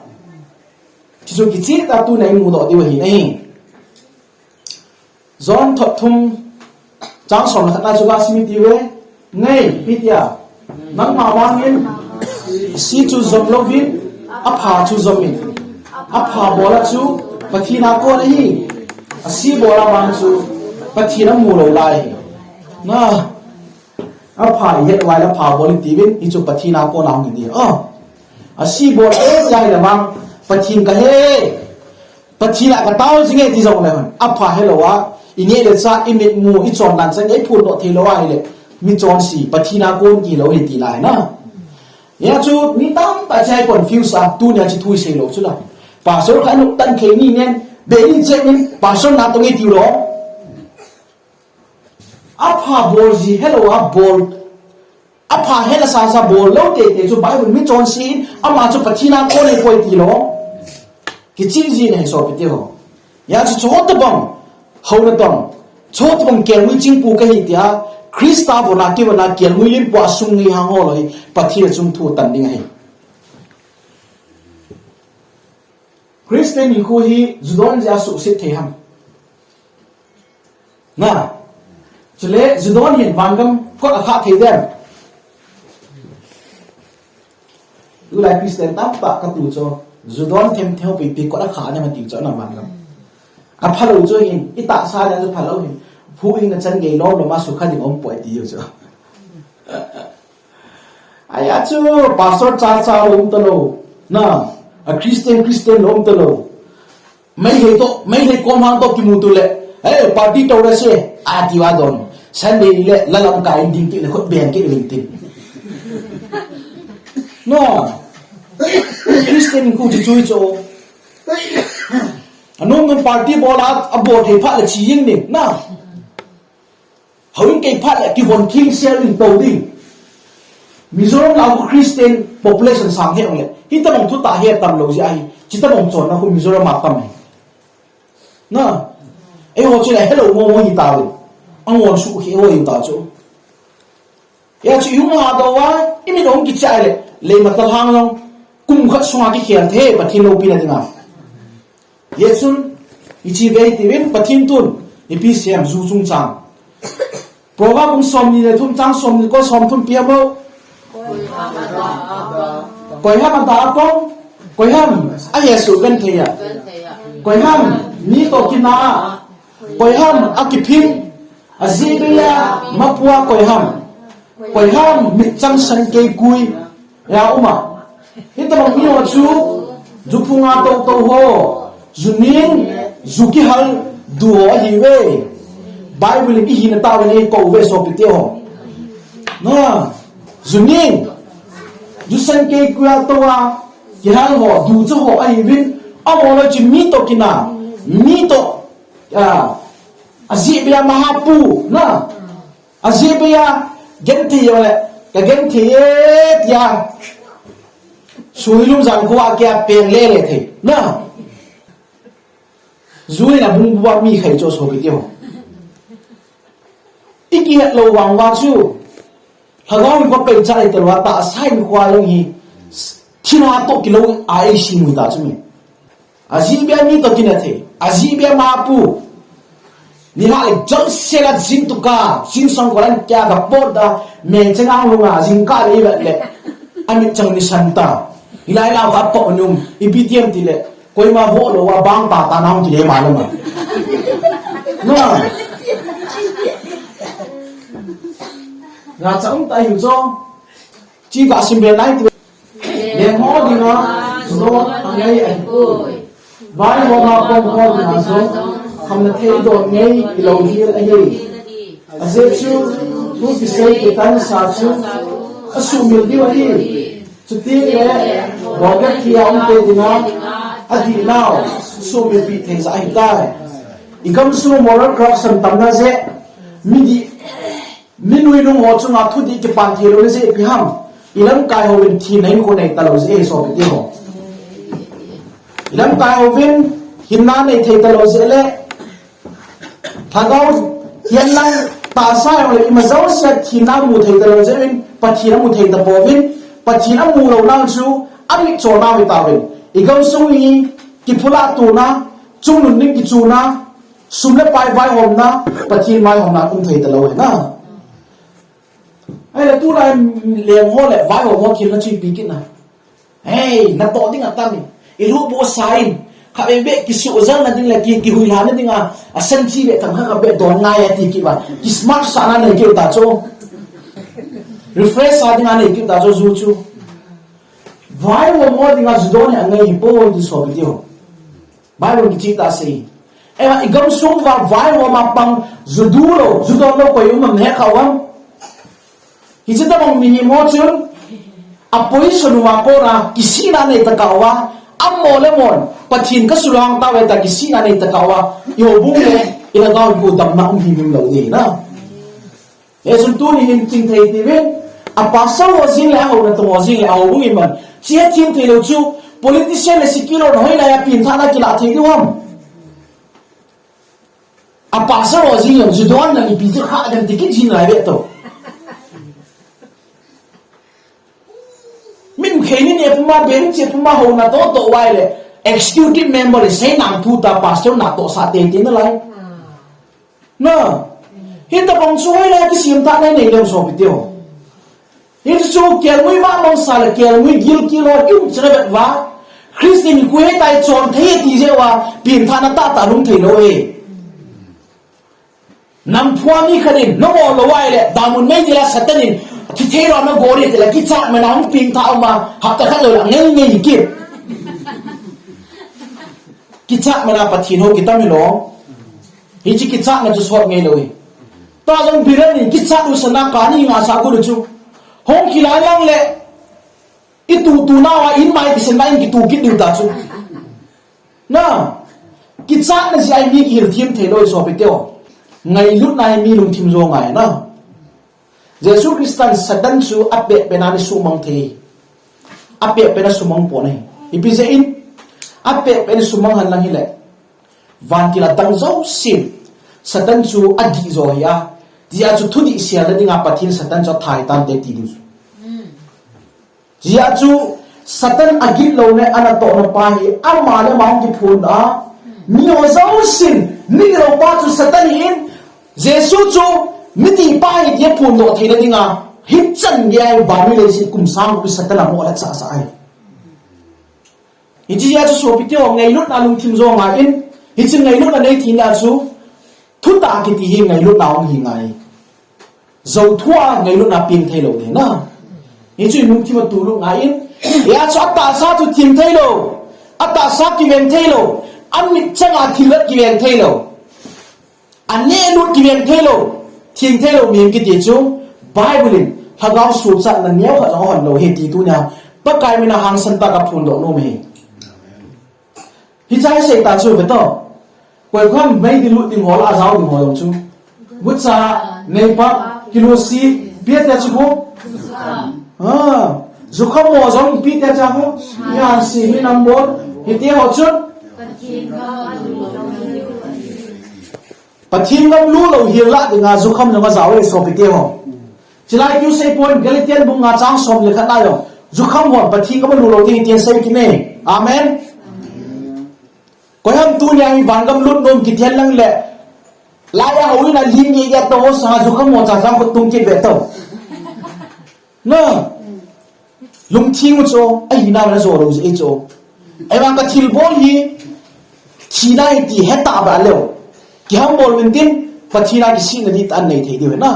Chu chu kicheh tah tunia imu doh diu hi nahi. John thot thum chang som le khat na chu ga sim iti ve. Ngai, ipi tia. Nangma vangin, ase chu jom louvin, apha chu jom in. Apha bol a chu Pathen a kon ahi. Ase bol a vang chu Pathen amu lou lai. Na, apha ihet uva le apha bol in tiuvin, hichu Pathen a kon a hung hi di. Oh. Ase bol e tia hile vang, Pathen kahe. Pathen a katao jing e ti jong le hon. Apha helou a, ineh le chah, imitmu, ichondan chan, iphut doh thei lou a hile. Mi chonse, Pathen a kon ti lou hi ti lai na. Hia chu, mi tamtah chu confuse a, tunia chu thu isei lou chu la. Pastor khat nop tan thei ni nen, beni che min, pastor na tong e tiu lou. Apha bol ji helou a bol. Apha hel a sasa bol lou tete chu Bible mi chonse in ama chu Pathen a kon ahipoi ti lou. Kicheh ji nahi sopite ho. Hia chu chutobang. Houna tong. Chutobang kelngoi chingpu kahi tia. Christa vona kivona kelngoi limpu a sung ngai hang ho lou hi. Pathen a chungthu tan ding ahi. Christian hinkho hi ju don jeh a suhset thei ham? Na. Chule ju don hin vangam kot akhah thei dem? Tulai Christian tamtah katu chu ju don themthem pipi kot akhah dem ati chu na vangam. Aphalou chu hin, itahsa le chu phalou hin. Phu in achan gei lom lom a sukha ding umpoi ti chu. Ahi a chu, pastor cha cha lou um talou. Na, a Christian Christian lou um talou. Meitei toh, Meitei kom hang toh kimu tule. Hey, party tou le se, ati uva don. Sunday ni le, la lamkai in ding kit le khut beng kit uvin tin. No. Christian khu chu chu chu. Anung nung party bol a, abol thei phat le chi jing ni. Na. Houin kei phat le kivon king sel in to ding. Mizoram a khu Christian population sang he ong le. Hitabang thu ta he tam lou jeh ahi. Chitabang chonna khu Mizoram a tam hi. Na. Eiho chu le hello mo mo hi ta le. Angon su khi ho hi ta chu. Hia chu i hung ha doh uva, i mit hung kichai le, lei mata hang jong, kum khat sunga kikhel thei, Pathen loupina dinga. Hia chun, i chi ve ti uvin, Pathen tun, ipi sem ju chungchang. Proverb bung som ni le thum chang som ni ko som thum pia mo. Koi ham ada apong, koi ham a Jesu kan thei a. Koi ham, mi to kina a. Koi ham, a kiphin, a jibia, mapua koi ham. Koi ham, mitchang san kei kui, ya uma. Hitabang mi ho chu, ju phunga to to ho, ju ning, ju kihal, du ho ahi ve. Bible in i hina tau ve nei ko ve sopi te ho. Na, ju ning, ju san kei kui a to a, kihal ho, du chu ho ahi vin, a mo lo chi mi to kina, mi to, a, a jibia mahapu, na, a jibia, genthei yo le, ka genthei e, tia. Sui lum jang khu a kia pen le le thei. Na. Ju in a bung bua mi khai cho so ki tio. I kihet lou vang uva chu. Lhagao in ko pen cha i tel uva ta, a sai mi khua long hi. Thina to kilo a ei si mu ta chu mi. A jibia mi to kina thei. A jibia mapu. Ni ha le jong sela jin tu ka, jin song ko lan kya ka pot da, meng chang ang lunga, jin ka le le le. A mit chang ni san ta. Hilai lau ka po nung, i B T M ti le, koima vo lo wa bang ta ta nang ti le ma le ma. No. Nga chang ta yu cho. Chi ka sim be lai ti. Lengho dinga, judoh angai ahipoi. Vaihoma pang ho dinga jong, khamna thei don ngei ilou ding ahi. Ajeh chu, thu kisei kitansa chu, asumil diu ahi. Chuti le, bogat kia um te dinga, adih nau, sumil pi thei sa ahi tai. I gamsung moral corruption tamna jeh, midi, Minui lung ho chunga thudih kipan thei lou le jeh ipi ham. I lamkai hovin thina in ko nei ta lou jeh ahi sopi te ho. I lamkai hovin hinna nei thei ta lou jeh le. Lhagao hihen lang tahsa jong le ima jouse a thina mu thei ta lou jeh in Pathen amu thei ta pouvin. Pathen amu lou nau chu amit chol nau hi tauvin. I gamsung hi kiphula tuna, chungnung ding kichuna, Sum le pai vaihomna, Pathen vaihomna um thei ta lou hi na. Ahile tulai lengho le vaihom ho thil na chu ipi kit na. Hei, natoh ding atam in. I lhuh bu sa in. Khatvei beh kisuh jal na ding le ki, kihuilha na ding a. Asan chi beh tam kha kha beh don ngai ati kit uva. Ki smart sa na nei kit ta chu. Refresh sa ding a nei kit ta chu ju chu. Vaihom ho ding a ju don hi angai hi poi ti sopi te ho. Bible kicheh tah a asei. Ema, i gamsung uva vaihom a pang ju du lou, ju don lou koi um am, neh kha uvam. Hiche tabang mihem ho chun, a position uva kona kisihna nei ta kah uva, amol le mol, Pathen ka sulang tauve tia kisihna nei ta kah uva, i houbung le, i lhagao in khu damna um himhim lou ding ahi na. Hichun tuni hin chingthei tivin, a pastor ho jeng le, a houna tong ho jeng le, a houbung in man. Chia thim thei lou chu, politician le secular hoilai a pengthahna kilah thei diu ham. A pastor ho jeng le, ju don na ipi chu kha dem ti kit jin lai ve to. Min kheini ne puma ben che puma houna toh toh uva le, executive member le seinam thu ta pastor natoh sah tei tei nalai. Na. Hitabang chu hoilai a kisem tah nai nei lem sopi te ho. Hichu chu kelngoi vah mong sa le kelngoi gilkel ho i um chana vet uva. Christian khu hitia chon thei ti jeh uva pengthahna tahtah lhung thei lou e. Nam phua mi khat in, nangho lou ahile, damun meidil a Satan in, thi thei lou nagol e tile, kichat mana hung pengthah uma, hapta khat lou le, ngei ngei kit. Kichat mana Pathen hou kitam hilou. Hiche kichatna chu sot ngei lou hi. Tua jong Biren in kichat u sana kani nga sa gu le chu. Hung kila jong le, I tu tu nauva in mai kisin na in kitu kit diu ta chu. Na, kichatna jeh a mi kihil thim thei lou i sopite ho. Ngailutna hi mi lungthim jo ngai na. Jesu Christan Satan chu apeh peh na ni sumang thei. Apeh peh na sumang pon ahi. Ipi jeh in, apeh peh ni sumang hen lang hile. Vantil adang jousen, Satan chu adih jo ahi a. Hijeh a chu thudih sel na dinga Pathen Satan chu athai tante ti diu chu. Hijeh a chu Satan agitlouna, anatohna pa hi, ama le ama hung kiphondoh a. Miho jousen, migilou pa chu Satan ahin, Jesu chu midih pa ahi tia phondoh theina dinga, hichan gei a vannoi leiset kum sang gup Satan amoh le chahsah ahi. Hiche jeh a chu sopite ho, ngailutna lungthim jo ngai in, hiche ngailutna nei tina chu, thutah kiti hi ngailutna hung hi ngai. Jou thua ngailutna peng thei lou ding na. Hichu i lungthim a tulut ngai in, hia chu atahsa chu thim thei lou, atahsa kiveng thei lou, amit changa thilbat kiveng thei lou. Aneh lut kiveng thei lou, thim thei lou mi kiti chu, Bible in, lhagao suhchatna neokhat jong ahon lou ahi ti tunia, Pakai mina hangsan tah a kaphondoh nom ahi. Hiche hi Satan chu ve to. Koi kham mei ding lut ding ho la ajao ding ho jong chu. Gucha, neipa, kilosi, ipi tia chu ko. Ha, jukham ho jong ipi tia chu ko. Yan si mi number, hiti ho chun. Pathen gam lut lou hel lah dinga jukham jong ajao e sopite ho. Chulai chu seipon Galatian bung nga chang som le khat na jong. Jukham hon Pathen gam lut lou ding tin sei kit e. Amen. Koiham tunia hi vangam lut nom kiti hen lang le. Laiya houin a lim geiya to ho sanga jukham ho cha cha khut tung kit ve to. Na. Lungthim u chu, ahinau na jo lou jeh chu. Ahivang ka thilbol hi, thina ahi ti hetah beh leu. Kihambol uvin tin, Pathen a kisihna dihtah in nei thei diu ahi na.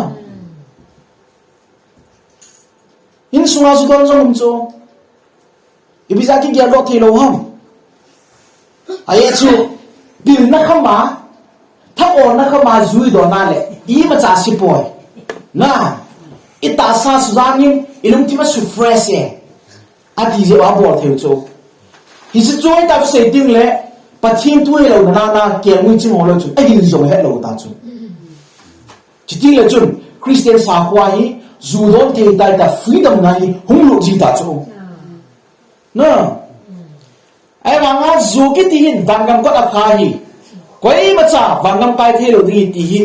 Insunga ju don jong um chu. Ipi jeh a kigel doh thei lou ham. Ajeh chu, pilna kham a, thabolna kham a ju i don a le, imacha se poi. Na, i tahsa sujang in, i lungthim a su fresh e. Ati jeh a bol thei u chu. Hiche chu i ta sei ding le, Pathen thu hilou na na, kelngoi ching ho lou chu, ahil jong het lou ta chu. Chuti le chun, Christian sakho hi, ju don thei tai ta freedom na hi, hung lut ji ta chu. Na. Ahivanga ju kiti hin vangam kot a pha hi. Koimacha vangam kai thei lou ding ahi ti hi.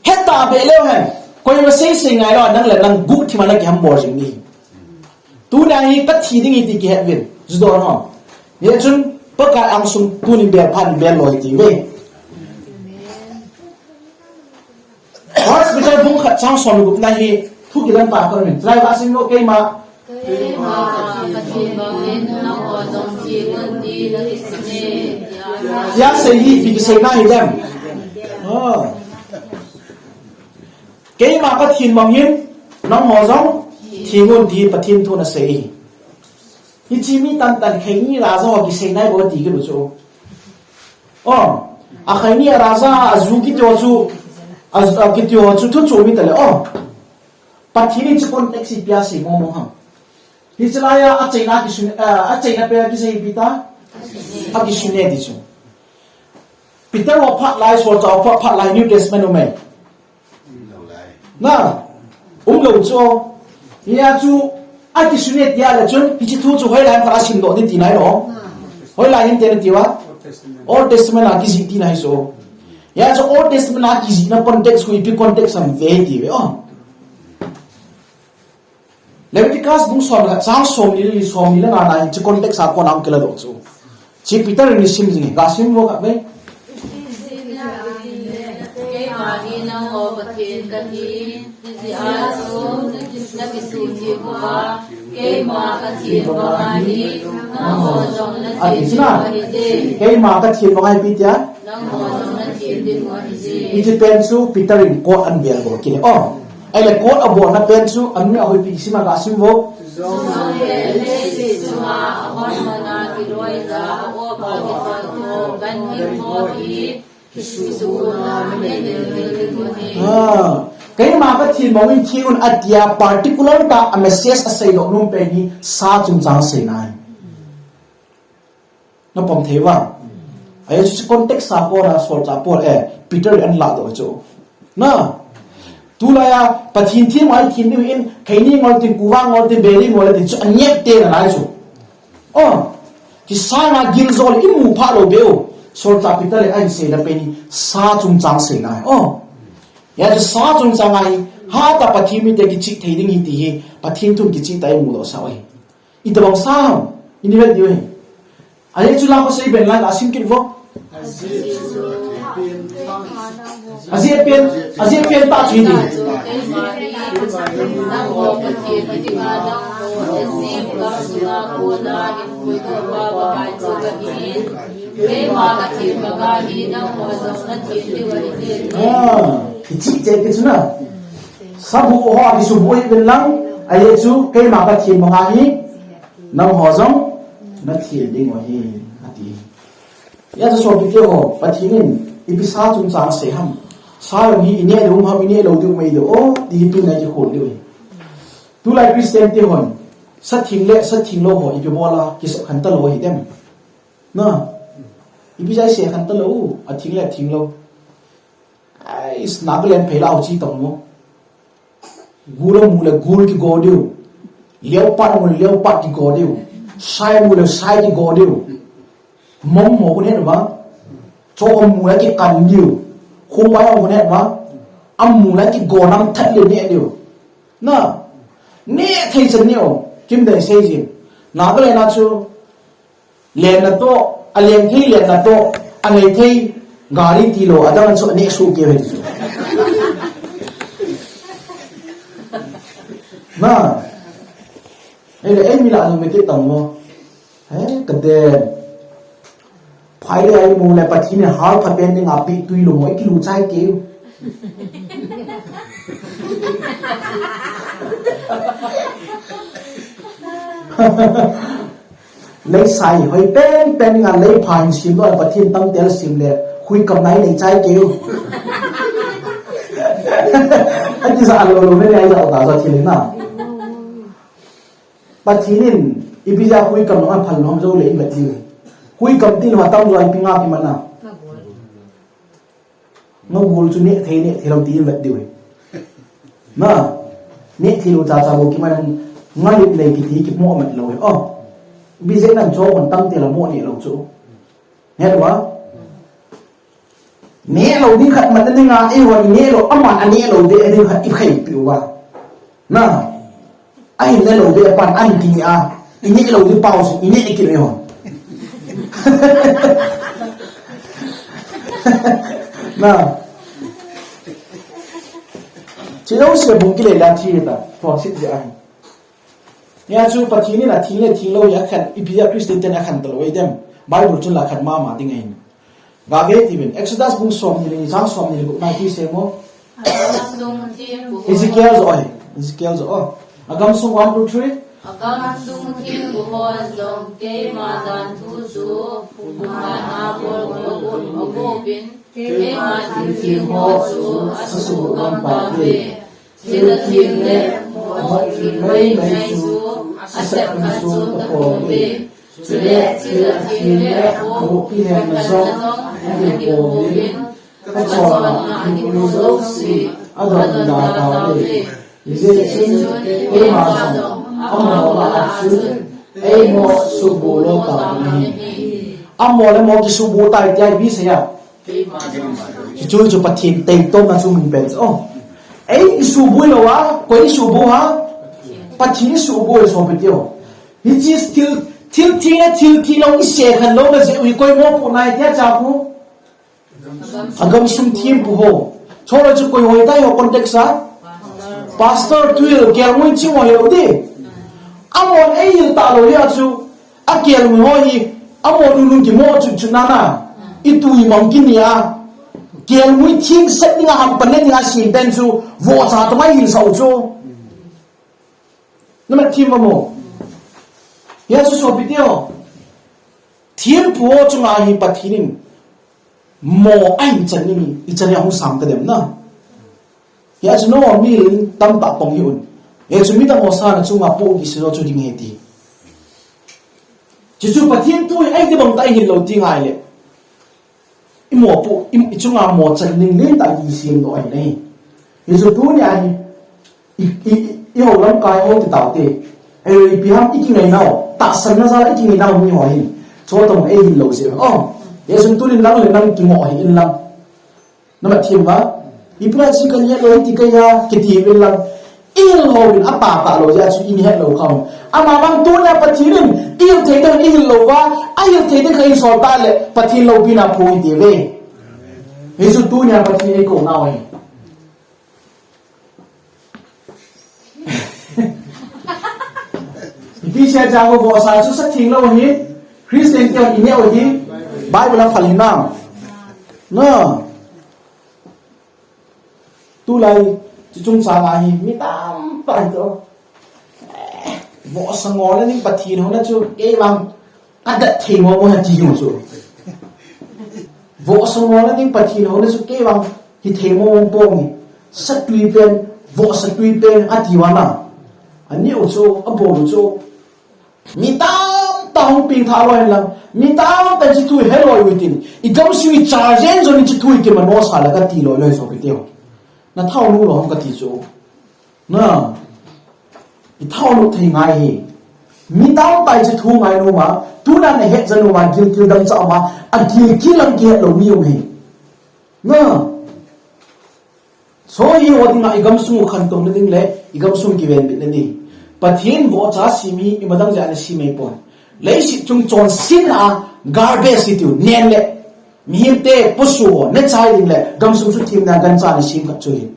Hetah beh leu hen. Koima sei sei ngai lou a nang le nang guhthim a na kihambol jing ding ahi. Tuna hi ka thi ding ahi ti kihet uvin. Ju don ho. Hijeh chun Pakai angsung tuni bel phat in bel loi ti uve. First Peter bung khat chang som le gup na hi thu kilang ta kon min. Chulai va sim lo keima. Keima Pathen bangin nangho jong thi un ti na kisei e. Tia sei hi ipi kisei na hi dem. Oh. Keima Pathen bangin nangho jong thi un ti Pathen thu na sei. Hiche mi tamtah in kheini raja ho kisei nai bou ti kit u chu. Oh, a kheini a raja a ju kiti ho chu, a, a kiti ho chu thu chu mi ta le, oh. Pathen in chu context ipi a sei mo mo ham. Hiche laiya, acheina kisun, a, acheina pen a kisei ipi ta? Akisune ti chu. Peter ho phat lai, solchah ho phat, phat lai New Testament um e. Na, umlou chu. Hia chu, akisune tia le chun, hiche thu chu hoilai a phat a simdoh ding tina ahi lo. Hoilai hin tina tiu a. Old Testament a kijih tina ahi chu. Hia chu Old Testament a kijihna context khu ipi context ham ve ti ve o. Leviticus bung som le khat chang som ni le li, som ni le nga na hi chu context a kona hung kiladoh chu. Chu Peter in asim jing e, ga sim vo khat vei. Keima hi nangho Pathen kahi, hijeh a chu nakisutheng uva, keima katheng banga hi, nangho jong nathem ding u ahije. Keima katheng banga ipi tia? Nangho jong nathem ding u ahije. Hiche pen chu Peter in quote ahin bol kit e. Oh. Ahile quote abolna pen chu, anoi a hoipi sim a ga sim vo. Jongle leiset chunga ahon hon a kiloija, a-op a kithotho ganhing ho hi, kisuna, Ah. Keima kathenmong in theng un atia particular tah a message aseidoh nom pen hi sa chungchang aseina ahi. Napom thei uvam? Ajeh chu context a kona solchah Paul, eh, Peter in aladoh chu. Na. Tulai a Pathen theng uva ithen diu in, kheini ngol tin, kuva ngol tin, beri ngol tin chu anep te nalai chu. Oh. Kisanga giljo le imu pha lou beh u. Solchah Peter in ahin seina pen hi sa chungchang aseina ahi. Oh. Hijeh chun sa chungchang ahi, hatah Pathen mite kichih thei ding ahi ti hi, Pathen thun kichih tah a imudoh sah u ahi. Itobang sa ham, ini vet diu ahi. Ajeh chu Lamka sei pen lai a sim kit vo. Ajeh pen, ajeh pen tah chu hiti. Keima kathen banga hi nangho jong nathen diu ahi. Ah, kichih cheh kit chu na. Sabuh ho akisubuh hih uvin lang, ajeh chu keima kathen banga hi nangho jong nathen diu ahi, ati. Hijeh chun sopite ho, Pathen in ipi sa chungchang asei ham. Sa jong hi ineh diu ham, ineh lou diu ham, oh, ti hi tuna kikhol diu ahi. Tulai Christian te hon, sa theng le sa theng lou ho ipi bol a kisei khen talou ahi dem. Na. Ipi jeh a isei khen talou, atheng le atheng lou. Ai, Nagaland phei lah a chi tong mo. Gul amu le gul kigo diu. Leopard amu le leopard kigo diu. Sai amu le sai kigo diu. Mong mo khu nahet uva. Cho amu le kikan diu. Khumbai amu khu nahet uva. Amu le kigo nam that le neh diu. Na. Neh thei chan neh o. Kimdei sei jin. Nagaland a chu Lenna toh, aleng thei lenna toh, anei thei gari tilou, adang chu aneh soh keu ahi chu. Na, ei le, ei mi lah jong mi kit tang mo. He, kaden. Phai le ai mu le Pathen in hal pha pen ding a pi tui lou mo, ei kilu chai keu. Lei sai, hoi pen pen nga lei pha hin sim lou, Pathen tam tel sim le, hui kam nai nei chai keu. Ati ja lou lou ne, ai ja ta ja thil na. Pathen in, ipi ja hui kam nang phal nom jou le in vet diu. Hui kam tilou a tamjo ipi nga kiman na. Ngagul chu neh thei, neh thei lou ti in vet diu ahi. Na, neh thei lou cha cha bou kiman, ngalip lei kiti kimo mat lou ahi. Oh, ipi jeh a nang cho kon tam te la mo neh lou chu. Neh lou a? Neh lou ding khat mat na ding a, eihon neh lou, aman aneh lou ding a ding khat i khaipi uva. Na, ahin neh lou ding apan, ahin kineh a, i neh lou ding pau si, i neh kit lou hon. Na. Chilou se bung kile la thi ta, to sit je ahi. Nia chu Pathen in atheng le theng lou hi akhen, ipi a Christian ten akhen talou ahi dem. Bible chun la khen mama ding ahin. Gave tivin, Exodus bung som ni le ni, chang som ni le gup na ti se mo. Ezekiel jo ahi, Ezekiel jo, oh. Agamsung one, two, three. Agamsung thempu ho jong keima dan thu chu, pumkhat a bol bol un agopin, keima thiltheng ho chu asuboh gam tauve. Thil atheng le moh theng maimai chu asepna chu tapouve. Chule thil atheng le apoh kihenna jong anapou in, kachonna atheng jouse adonda tauve. Hijeh chun keima jong amo lah a chun eimo suhbuh lou tauvin ahi. Amo le amo kisuhbuh tai tia ipi sei a. Hichu chu Pathen taitomna chu min pen chu. Oh. Ei isuhbuh lou a, koi isuhbuh ham? Pathen isuhbuh e sopite o. Hiche thil, thil theng le thil theng lou isei khen louna jeh u hi koi mopohna ahi tia cha pu. Agamsung thempu ho. Chule chu koi hoi tai ho context a. Pastor, tuil, kelngoi ching ho hi lou di. Amon eihil talou hia chu. Akelngoi ho hi, amon nunung kimo chu chu nana. Itu imang kini a. Kelngoi theng set dinga hampan le dinga sem pen chu. Vohcha toh mai hilsah u chu. Namat them uvam? Hia chu sopite o. Thempu ho chunga hi Pathen in mo ahin chan ding hi, ichan a hung sang tadem na. Hiche chu nangho milim tamtah pang hih un. Hiche chu midang ho sana chunga poh kisih lou chu ding ahi ti. Chuchu Pathen thu hi ahi ti bang tah a i hil lou ti ngai le. I mopoh, i, i chunga mo chan ning len tah kisem lou ahi nai. Hichu tunia hi, i, i, i, i ho lamkai ho ti taute. Ahi, ipi ham i kingai nau, tahsanna jal a i kingai nau mi ho hin. Chutobang ei hil lou jeh. Oh, hichun tunin nang le nang kingoh hih in lang. Na mat thim uva, ipi ham chi kahet lou hiti kahi a, kiti in lang. I hil lou in atah tah lou jeh chu i het lou kham. Amavang tunia Pathen in i hil thei ding i hil lou uva, a hil thei ding kha i sol ta le Pathen loupina phu i ti ve. Hichu tunia Pathen in i kou nau ahi. Ipi sia cha ko vohsa chu sa thing lou hi. Christian te i neo hi. Bible a phal hi nang. Na. Tulai, chu chungchang a hi, mi tamtah hi to. Eh, vohsa ngol na ding Pathen houna chu, kei vang, ka dat thei mo mo ha ti u chu. Vohsa ngol na ding Pathen houna chu, kei vang, hi thei mo mo pong hi. Satui pen, vohsa tui pen, ati uva na. Ani u chu, abol u chu. Mi tamtah hung pengthah lou hen lang, mi tamtah in hiche thu hi he lou u hitin, i gamsung i cha jen jon in hiche thu hi kimano sa le kati lou lou hi sopi teho. Na thao nu lou ham kati chu. Na, i thao nu thei ngai hi. Mi tamtah in hiche thu ngai nu ma, tuna na het jan nu ma, gilkel dang cha ma, a gilkel lang kihet lou mi um hi. Na, So hi ho dinga i gamsung u khantou na ding le, i gamsung kivenbit na ding. Pathen vohcha sem hi, imadang jeh a na sem ahi poi. Leiset chung chonset a garbage hi tiu, nen le. Mihem te posuh ho, na chai ding le, gamsung suthemna gancha na sem khat chu hi.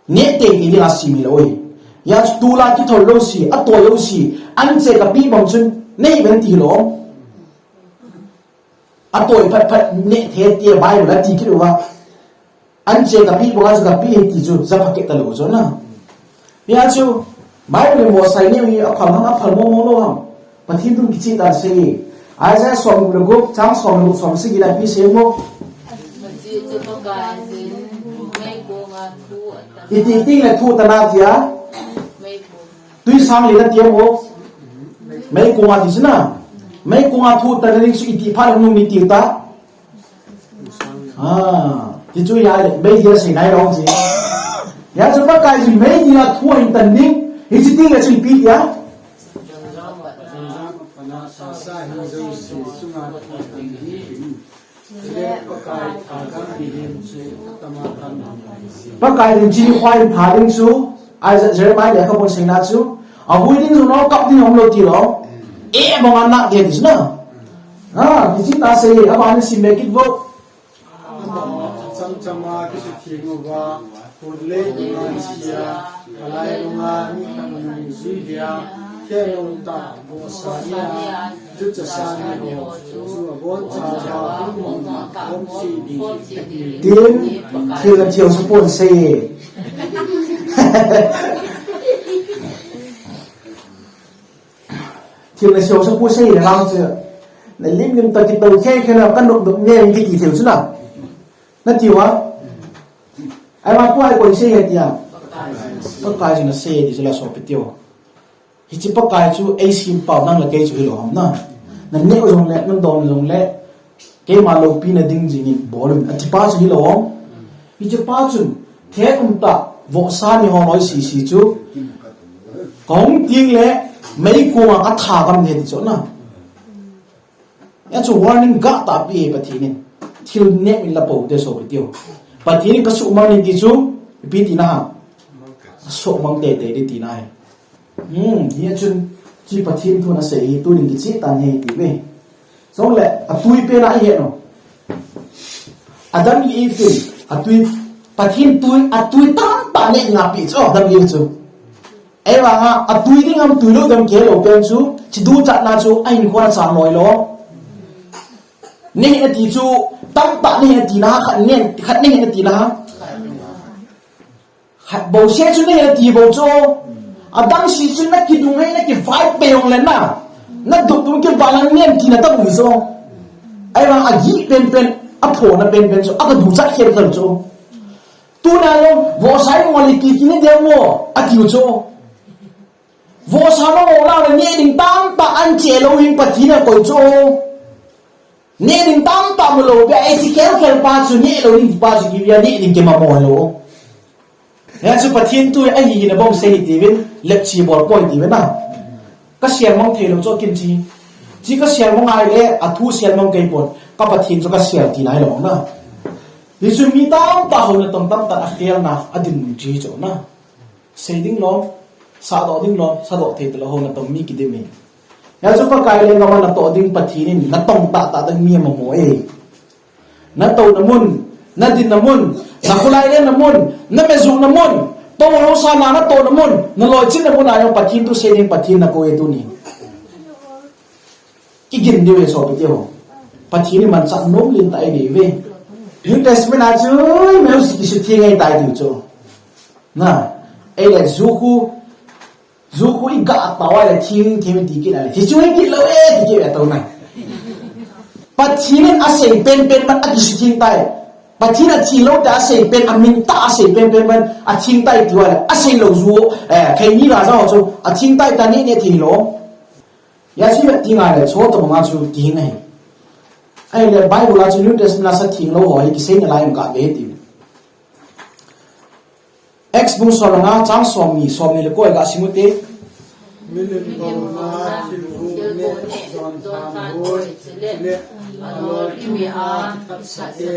Neh teitei dinga sem hilou hi. Hijeh chun tulai kithol lou si, atoi lou si, anche kapeh bang chun, nei ben ti lou. Atoi phat phat neh thei ti Bible a ti kit uva. Anche kapeh banga chu kapeh hi ti chu, ja pha kit talou chu na. Hijeh chun, Bible in vohsa i neh u hi aphal ham, aphal mo mo lou ham. Pathen thun kicheh tan sei. Isaiah som le gup, chang som le gup, som sagi le ipi asei mo. Ajeh chu Pakaiyin meikonga thu atan. Iti teng le thu atan a tia. Meikong. Tui sang li na tia mo. Meikong a ti chu na. Meikong a thu atan ding chu iti phat le nung ni ti ta. Ah, ti chu ya le, meidil a sei nai lou chi. Hijeh chun Pakaiyin meidil a thu ahin tan ding, hiche teng le chu ipi tia. Pakaiyin chini khoi tha ding chu, Isaiah, Jeremiah lekhabu seina chu, avui ding jong lou, kap ding jong lou ti lou. Eh, bang a na de ti chu na. Ah, ti chi ta sei, aban sim be kit vo. Cham chama kisutheng uva, kut le tung ngaisea, kalai lunga mi khat nungjui dia, khelou tah, vohsa nia, jucha sa ni ho, chu aboncha uva, hung mong ma, khomse ding. Tin, thil na thil sa pon sei. Thil na seo sa pu sei le vang chu. Na lim lim ta kitou khe khe na ka nup nup ne kiti thil chu na. Na ti uva. Ahivang pu a koi sei he tia. Pakaiyin asei ti chu la sopi teho. Hiche Pakai chu ei sem pau nang le kei chu hilou ham na. Na neh u jong le, na don u jong le. Keima loupina ding jing in bol un, ati pa chu hilou ham. Hiche pa chun, thek um tah, vohsa ni ho noi sisi chu. Kahung teng le, meikong a katha gam ding ti chu na. Hijeh chun warning gah tahpi Pathen in. Thil neh in la pou te sopi teho. Pathen in kasuhmang in ti chu, ipi tina ham. Suhmang teitei ding tina ahi. Hmm, hijeh chun, hiche Pathen thun asei hi, tunin kicheh tan ahi ti ve. Chule, atui pen a i het u. Adam le Eve in, atui, Pathen tui, atui tamtah neh ding apeh chu, Adam le Eve chu. Ahivanga, atui ding ham tui lou ding ham kihe lou pen chu, hiche duchatna chu, ahinkho a chan loi lou. Neh in ati chu, tamtah neh in tina, khat neh, khat neh in tina. Khat bou se chu neh in ati bou chu. Adang se chu na kidung hei na kivai pe jong le na. Na duk duk kivai lang neh in tina tabang chu. Ahivang agih penpen, aphona penpen chu, aga duchat khel khel chu. Tuna jong, vohsa i mo le kiki ne dia mo, atiu chu. Vohsa mo mo la le neh ding tamtah anche lou hin Pathen in akoi chu. Neh ding tamtah mu lou, bia ei chi khel khel pa chu neh lou ding pa chu kivia neh ding kima mo lou. Hia chu Pathen thu ahi hi nabang sei hi tiuvin, lepchi bol poi tiuvin na. Ka sial mang thei lou chu kin chi. Chi ka sial mang ngai le, athu sial mang kei pon. Ka Pathen chu ka sial ti nai lou na. Hichu mi tamtah ho natong tamtah a khel na, adin mun chi chu na. Sei ding lou, sahdoh ding lou, sahdoh thei talou ho natong mi kidim e. Hia chu Pakai lenggam a natoh ding Pathen in natong tahtah ding mi ama mo e. Natouna mun, nadinna mun, nakholai lenna mun, namejuhna mun, tou hausa na natohna mun, naloichilna mun a jong Pathen thu sei ding Pathen nakoi e tuni. Igin diu e sopite ho. Pathen in manchah nom lentah eibei uve. New Testament a chu music kisutheng ahitai tiu chu. Na, ei le ju khu, ju khu iga tao a le thing thing ti kit a le. Hichu hi kit lou e ti kit le tao na. Pathen in asei penpen man akisutheng tai. Pathen atheng lou te asei pen, amin tah asei penpen man atheng tai tiu a le. Asei lou ju, eh, keini la jao chu atheng tai ta neh neh thei lou. Hia chu ivet ding a le, chu tobang a chu kihing ahi. Ahile Bible a chu New Testament a sa theng lou ho hi kisei nalai um kave ti. Acts bung som le nga chang somni, somni le ko iga sim u te. Milim bouna thil hu neh, jon than hoi, chule alol kimi a kithat sate,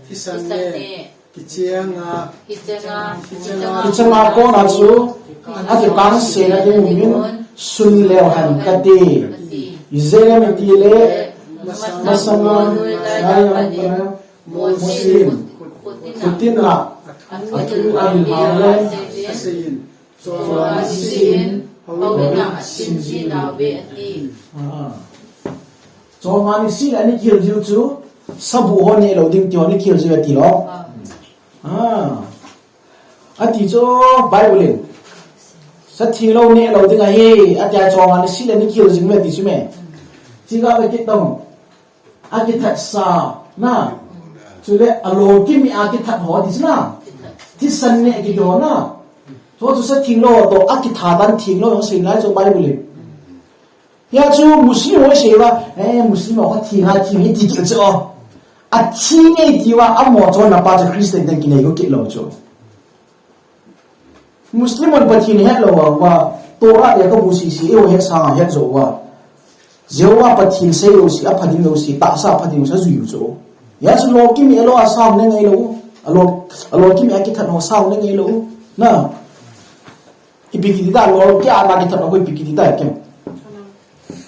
thisan neh, Kicheng a, kicheng a, kicheng a kona chu akitang sena ding in sun leu hen kati. Ijeh inem itile masanga ngai a Mosen khutin a athu ahin hang le aseiyin, Chonga nisin, houin a asim ji nauve ati. Ah. Chonga nisin le ana kihil jiu chu, sabuh ho neh lou ding ti ho ana kihil jiu ati lou. Ah. Ati chu Bible in. Sa theng lou neh lou ding ahi, ati a chonga nisin le ana kihil jing uve ati chu me. Chi ga ve kit tong. Akithat sa, na. Chule alol kimi a kithat ho ati chu na. Thisan neh kiti ho na. Chu chu sa theng lou toh akithat dan theng lou jong sei nalai chu Bible in. Hia chu Muslim ho sei uva, eh, Muslim ho theng a theng e ti kit chu. Atheng e ti uva, amo chonna pa chu Christian ten kinei go kit lou chu. Muslim hon Pathen het lou uva, Torah te kabu sese, eiho het sanga het jou uva. Jehovah Pathen sei lou se, apha ding lou se, tahsa apha ding lou se, ajui u chu. Hia chu lol kimi a lol a sa hung ne ngai lou u. Alol, alol kimi a kithat ho sa hung ne ngai lou u. Na. Ipi kiti ta lol kia na kithat ho ipi kiti ta kem.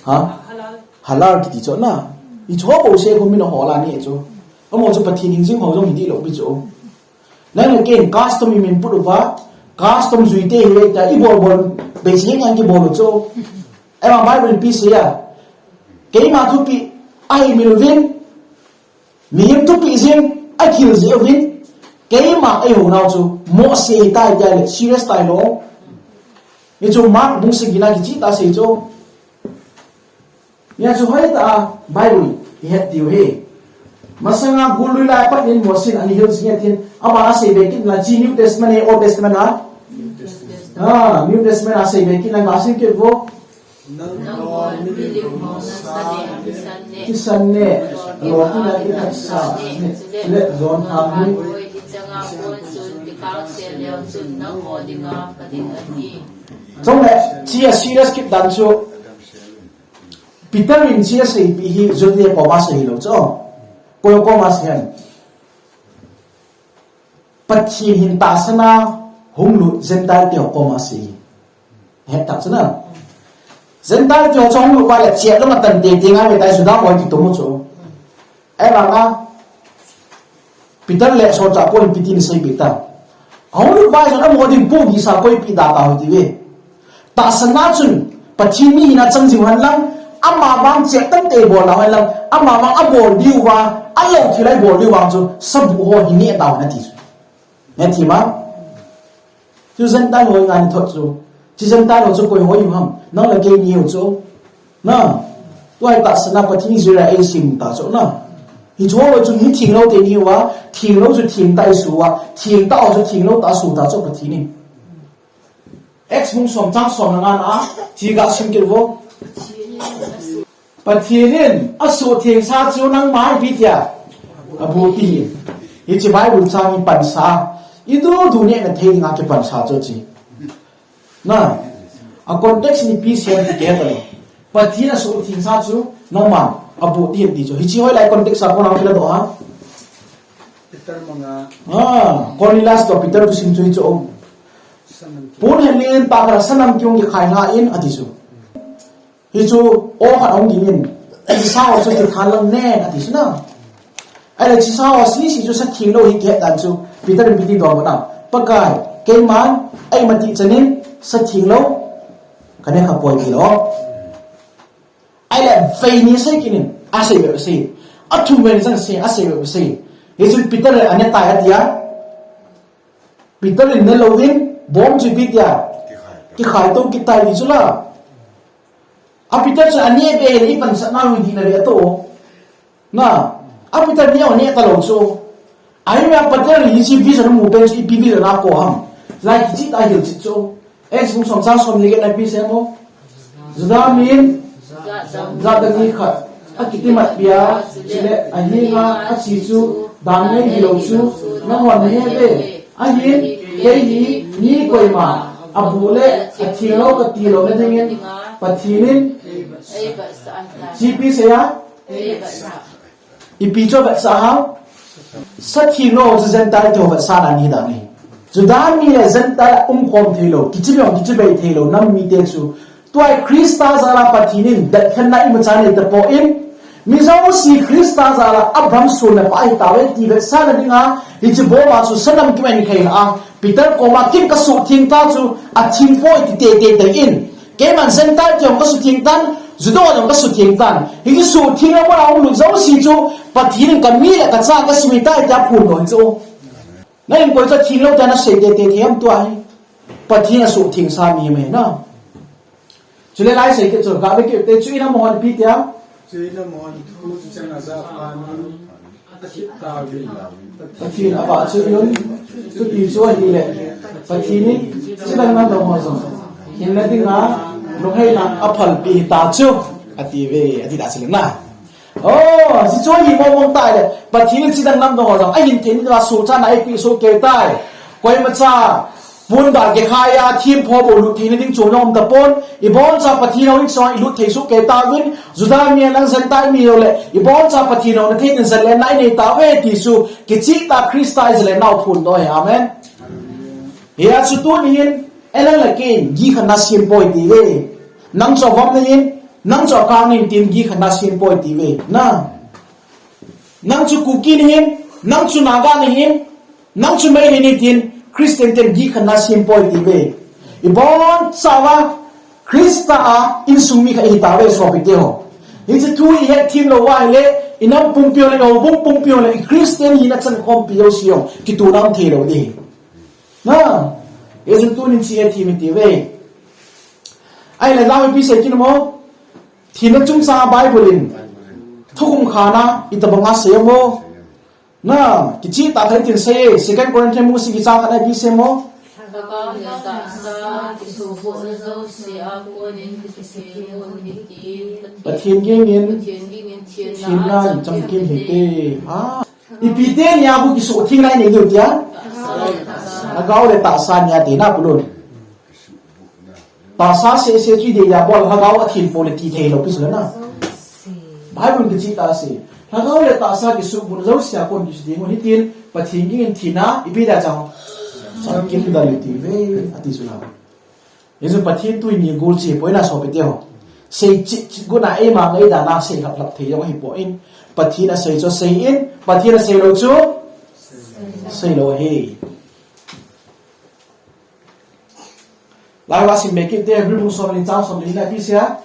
Ha? Halal kiti chu na. Hichu ho bouseh khu min ahol a neh chu. Amo chu Pathen hing jing ho jong hi dih lou pi chu. Nang le ken custom i min put uva, custom jui te hi ta i bol bol, beisei ngan kibol u chu. Eima Bible in ipi asei a. Keima thupeh ahi mil uvin, mihem thupeh jing akihil jeh uvin, keima eiho nau chu mohseh ahitai tia le serious tai lou. Hichu Mark bung sagi na kicheh tah a asei chu. Hia chu hoitah a Bible i het diu ahi. Masanga gullui lai apat in Mosen ana hil jing e tin, aban a sei be kit na chi New Testament e, Old Testament a? Ah, New Testament a sei be kit na nga sim kit vo. Nangho milim bouna sa neh, thisan neh, alol kimi a kithat sa neh, le jon than hoi. Chule, chi a serious kit dan chu. Peter in chi aseipeh hi Judea koma sei hilou chu. Koi koma sei ham? Pathen hin tahsan a hung lut Gentile te koma sei hi. Hetah chu na. Gentile te chu hung lut uva le cheh lou ma tan tei tei ngai ve tai Juda ho kitom u chu. Ahivanga Peter le solchah Paul in ipi tin aseipeh ta. Ahung lut uva chun amaho ding pohgih sa koi ipi da tau hite. Tahsan a chun Pathen mi hina chang jiu hen lang, amavang cheh tante bol nau hen lang, amavang abol diu va, alou thil a ibol diu vang chu sabuh ho hi neh tau hen ati chu. Neh thei ma? Chu Gentile ho ngai ni thot chu. Chu Gentile ho chu koi ho ihiu ham? Nang le kei ihiu chu. Na. Tua hi tahsan a Pathen Israel a eisem ta chu na. Hiche ho chu mi thenglou te ni uva, thenglou chu theng tah a isu uva, theng tah ho chu thenglou tah a su ta chu Pathen in. Acts bung som chang som le nga na, chi ga sim kit vo. Pathen in asuhthengsa chu nangma ipi tia? Abuh ding ahi. Hiche Bible chang hi pansa. I dudu neh na thei dinga kipansa chu chi. Na, a context in ipi asei em ti kei tale. Pathen asuhthengsa chu nangma abuh ding ahi ti chu. Hiche hoilai context a kona kila doh ham? Peter manga. Ah, Cornelius toh Peter thusim chu hichu. Sanam ki- Pon henlin pa khat sanam kihong kikhai nga in ati chu. Hichu, o khat ahung dingin, "Hiche sa ho chu kithat lang nen," ati chu na. Ahile hiche sa ho sese chu sa thenglou hi kihet dan chu, Peter in ipi ti dong na. Pakai, keiman, eima ti chanin, sa thenglou, ka ne kha poi tilou. Ahile vei ni sei kinin, asei vei sei. Athum vei ni sang sei, asei vei sei. Hichun Peter in ane tai atia. Peter in ne louvin, bom chu ipi tia? Kikhai. Kikhai to kitai ti chu la. A Peter chu ane be le ipansatna lui ding na ve to. Na, a Peter neo ne talou chu. Ahivangin Peter in hiche vision amu pen chu ipi vision akou ham? Lai kicheh tah a hilchet chu. Acts bung som chang som le get na ipi asei em? Juda min, jat dang mi khat, akiti matpi a, chule ahenga ache chu, dan nei hilou chu, nahon nahe uve. Ahin, kei hi, mi koima, abuh le, athenglou kati louna dingin, Pathen in, ipi asei a? Ipi chu avetsah ham? Sa thenglou chu Gentile te ho vetsahna ahi dan ahi. Juda mi le Gentile umkhom theilou, kichibai, kichibai theilou, nam mite chu. Tua hi Christa jal a Pathen in, detkhenna imacha nei tapon, mi jouse Christa jal a Abraham sonna pa ahitauve ti vetsahna dinga, hiche boma chu sanam kiman khaila a, Peter koma ken kasuhtheng ta chu, atheng poi ti teitei in. Keiman Gentile te jong kasuhtheng tan, Juda jong kasuhtheng tan. Hiche suhthengna muna hung lut jouse chu, Pathen in kami le kacha kasumil tai tia phondoh chu. Na inkoi chu athenglou tia nasei teitei thei ham tua hi. Pathen asuhthengsa mi mai na. Chule lai sei kit chu, gave kit te chu in amahon ipi tia. Chu in amahon thu chu chang aja phat un. Pathen avahchoi un, chuti chu ahile, Pathen in, chidang namdang ho jong hinna dinga, lunghei lang aphalpi hita chu, ati uve, ati da chule na. Oh, hichu hi mong mong tai le, Pathen in chidang namdang ho jong, ahin theina dinga suhchatna eipeh soh kei tai. Koimacha, Pon ba kikhai a, thempu bou lut theina ding chu aum tapon, iboncha Pathen hou insung a ilut thei soh kei tauvin, Juda mi lang Gentile mi ho le, iboncha Pathen houna thei ding zalenna inei tauve ti chu, kicheh tah Christa i zalenna u phondoh ahi, amen. Hia chu tuni hin, nang le kei in, gihkhenna sem poi ti uve. Nang chu avom nahin, nang chu akang nahin tin gihkhenna sem poi ti uve. Na. Nang chu Kuki nahin, nang chu Naga nahin, nang chu Meitei nahin tin, Christian ten gihkhenna sem poi ti uve. Ibonchauva Christa a insung mi khat ihi tauve sopite ho. Hiche thu ihet them lou uva ahile, inam pumpi ho le, ihoubung pumpi ho le, i Christian hina chankhompi jouse jong, kitoh nam thei lou ding. Na, hijeh chun tunin hiche ihet them iti uve. Ahile, lam ipi sei kit mo? Thina chungchang a Bible in thukhum khatna itobang a sei em? Na, kicheh tah khat in tin sei e, Second Corinthians bung sagi chang khatna ipi sei em? Lhagao le tahsa kisuhbohna jouse a konin kisem un hitin, Pathen gingin, Pathen gingin thenna in chamkim hite. Ah, ipi te nia bou kisuhthengna inei diu tia? Lhagao le tahsa nia tina bulun. Tahsa seh seh chu idei dia bou, lhagao athen poi le ti thei lou pi sula na. Bible kicheh tah a sei. Lhagao le tahsa kisuhbohna jouse a kon kisuh ding u hitin, Pathen gingin thenna, ipi dia chang? Chamkim dal iti uve, ati sula. Hijeh chun Pathen tuni gol chu poi na sopite ho. Sei cheh cheh got na eima ngaidana sei lhap lhap thei jong ahipon. Pathen asei chu asei in, Pathen asei lou chu sei lou ahi. Lai uva sim be kit te, Hebrew bung som le ni chang som le ni na ipi sei a?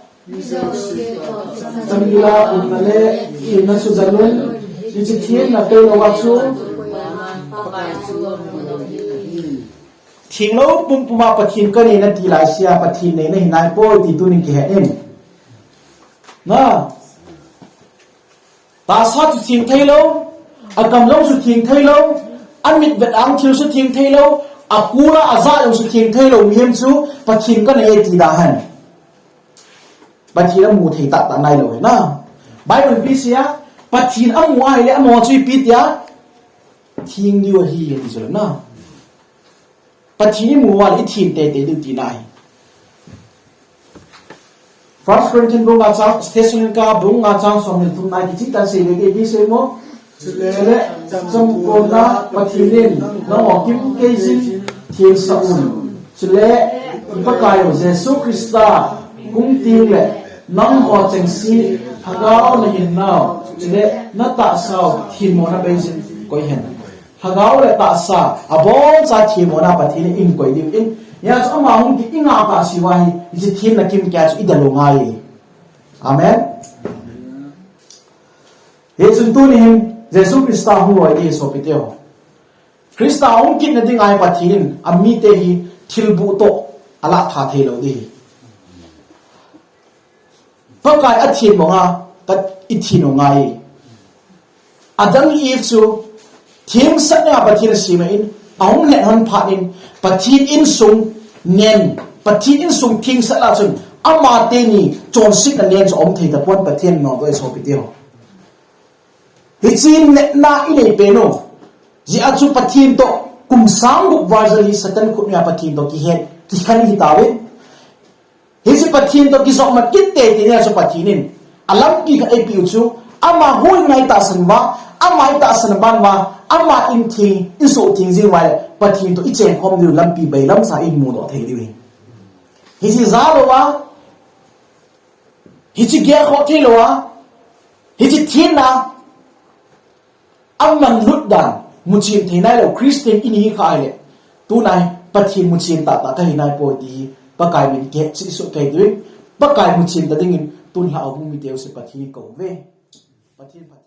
Chamkila umna le, themna chu jalun, hiche themna pei louva chu. Thenglou pumpum a Pathen kanei nati lai sea, Pathen nei nahi naipoi ti tunin kihe in. Na. Tahsa chu theng thei lou, akamjong chu theng thei lou, amit vet ang thil chu theng thei lou, akula aja jong chu theng thei lou, mihem chu Pathen kana e ti da hen. Pathen amu thei tah tah nai lou hen na. Bible pi sia, Pathen amu ahile, amu chu ipi tia, theng diu ahi, ti chu na. Pathen imu uva le ithem teitei diu tina ahi. First Corinthians bung nga chang, Thessalonica bung nga chang som le thum na kicheh tan seile, ipi asei mo? Chule, chule, chamkona Pathen in nangho kimkei jin themsah un. Chule, i Pakaiyu Jesu Christa hung tengle, nangho chengse lhagao nahin nau, chule natahsau themmona beijin koi hen. Lhagao le tahsa, aboncha themmona Pathen in eikoi diu ahin. Hijeh chun ama hung kit inga tahsa uva hi, hiche themna kimkei a chu idel u ngai. Amen. Hichun tuni hin, Jesu Christa hung loi ding ahi sopi teho. Christa hung kitna dinga hi Pathen in, amite hi thilbuh toh, alah tha thei lou ding ahi. Pakai athem banga, ka ithem u ngai. Adam le Eve chu, themsah dinga Pathen in asem in, ahung lhen hon phat in, Pathen insung nen, Pathen insung themsah lah chun, amateni chonsetna nen chu aum thei tapon Pathen in nungdoh e sopi teho. Hiche natna inei pen u. Hijeh a chu Pathen toh kum sang gup val jong hi Satan khut noiya Pathen toh kihen, kikhen hi tauvin. Hiche Pathen toh kijopmat kit teitei nia chu Pathen in alampi khat eipeh u chu, ama huhhing a itahsan uva, ama itahsan ban uva, ama in theng, insoh theng jing uva le, Pathen toh icheng khom diu lampi bailam sa imudoh thei diu ahi. Hiche ja louva, hiche gelkhoh thei louva, hiche thina, amanlut dan, muchen thei nailou Christian ihi kha ahile, tuna hi Pathen muchen tahtah kahi naipoi ti hi, Pakai min kihetcheh soh kei diuvin, Pakai muchen ta dingin, tun lha a hung mite jouse Pathen in kou uve. Pathen phat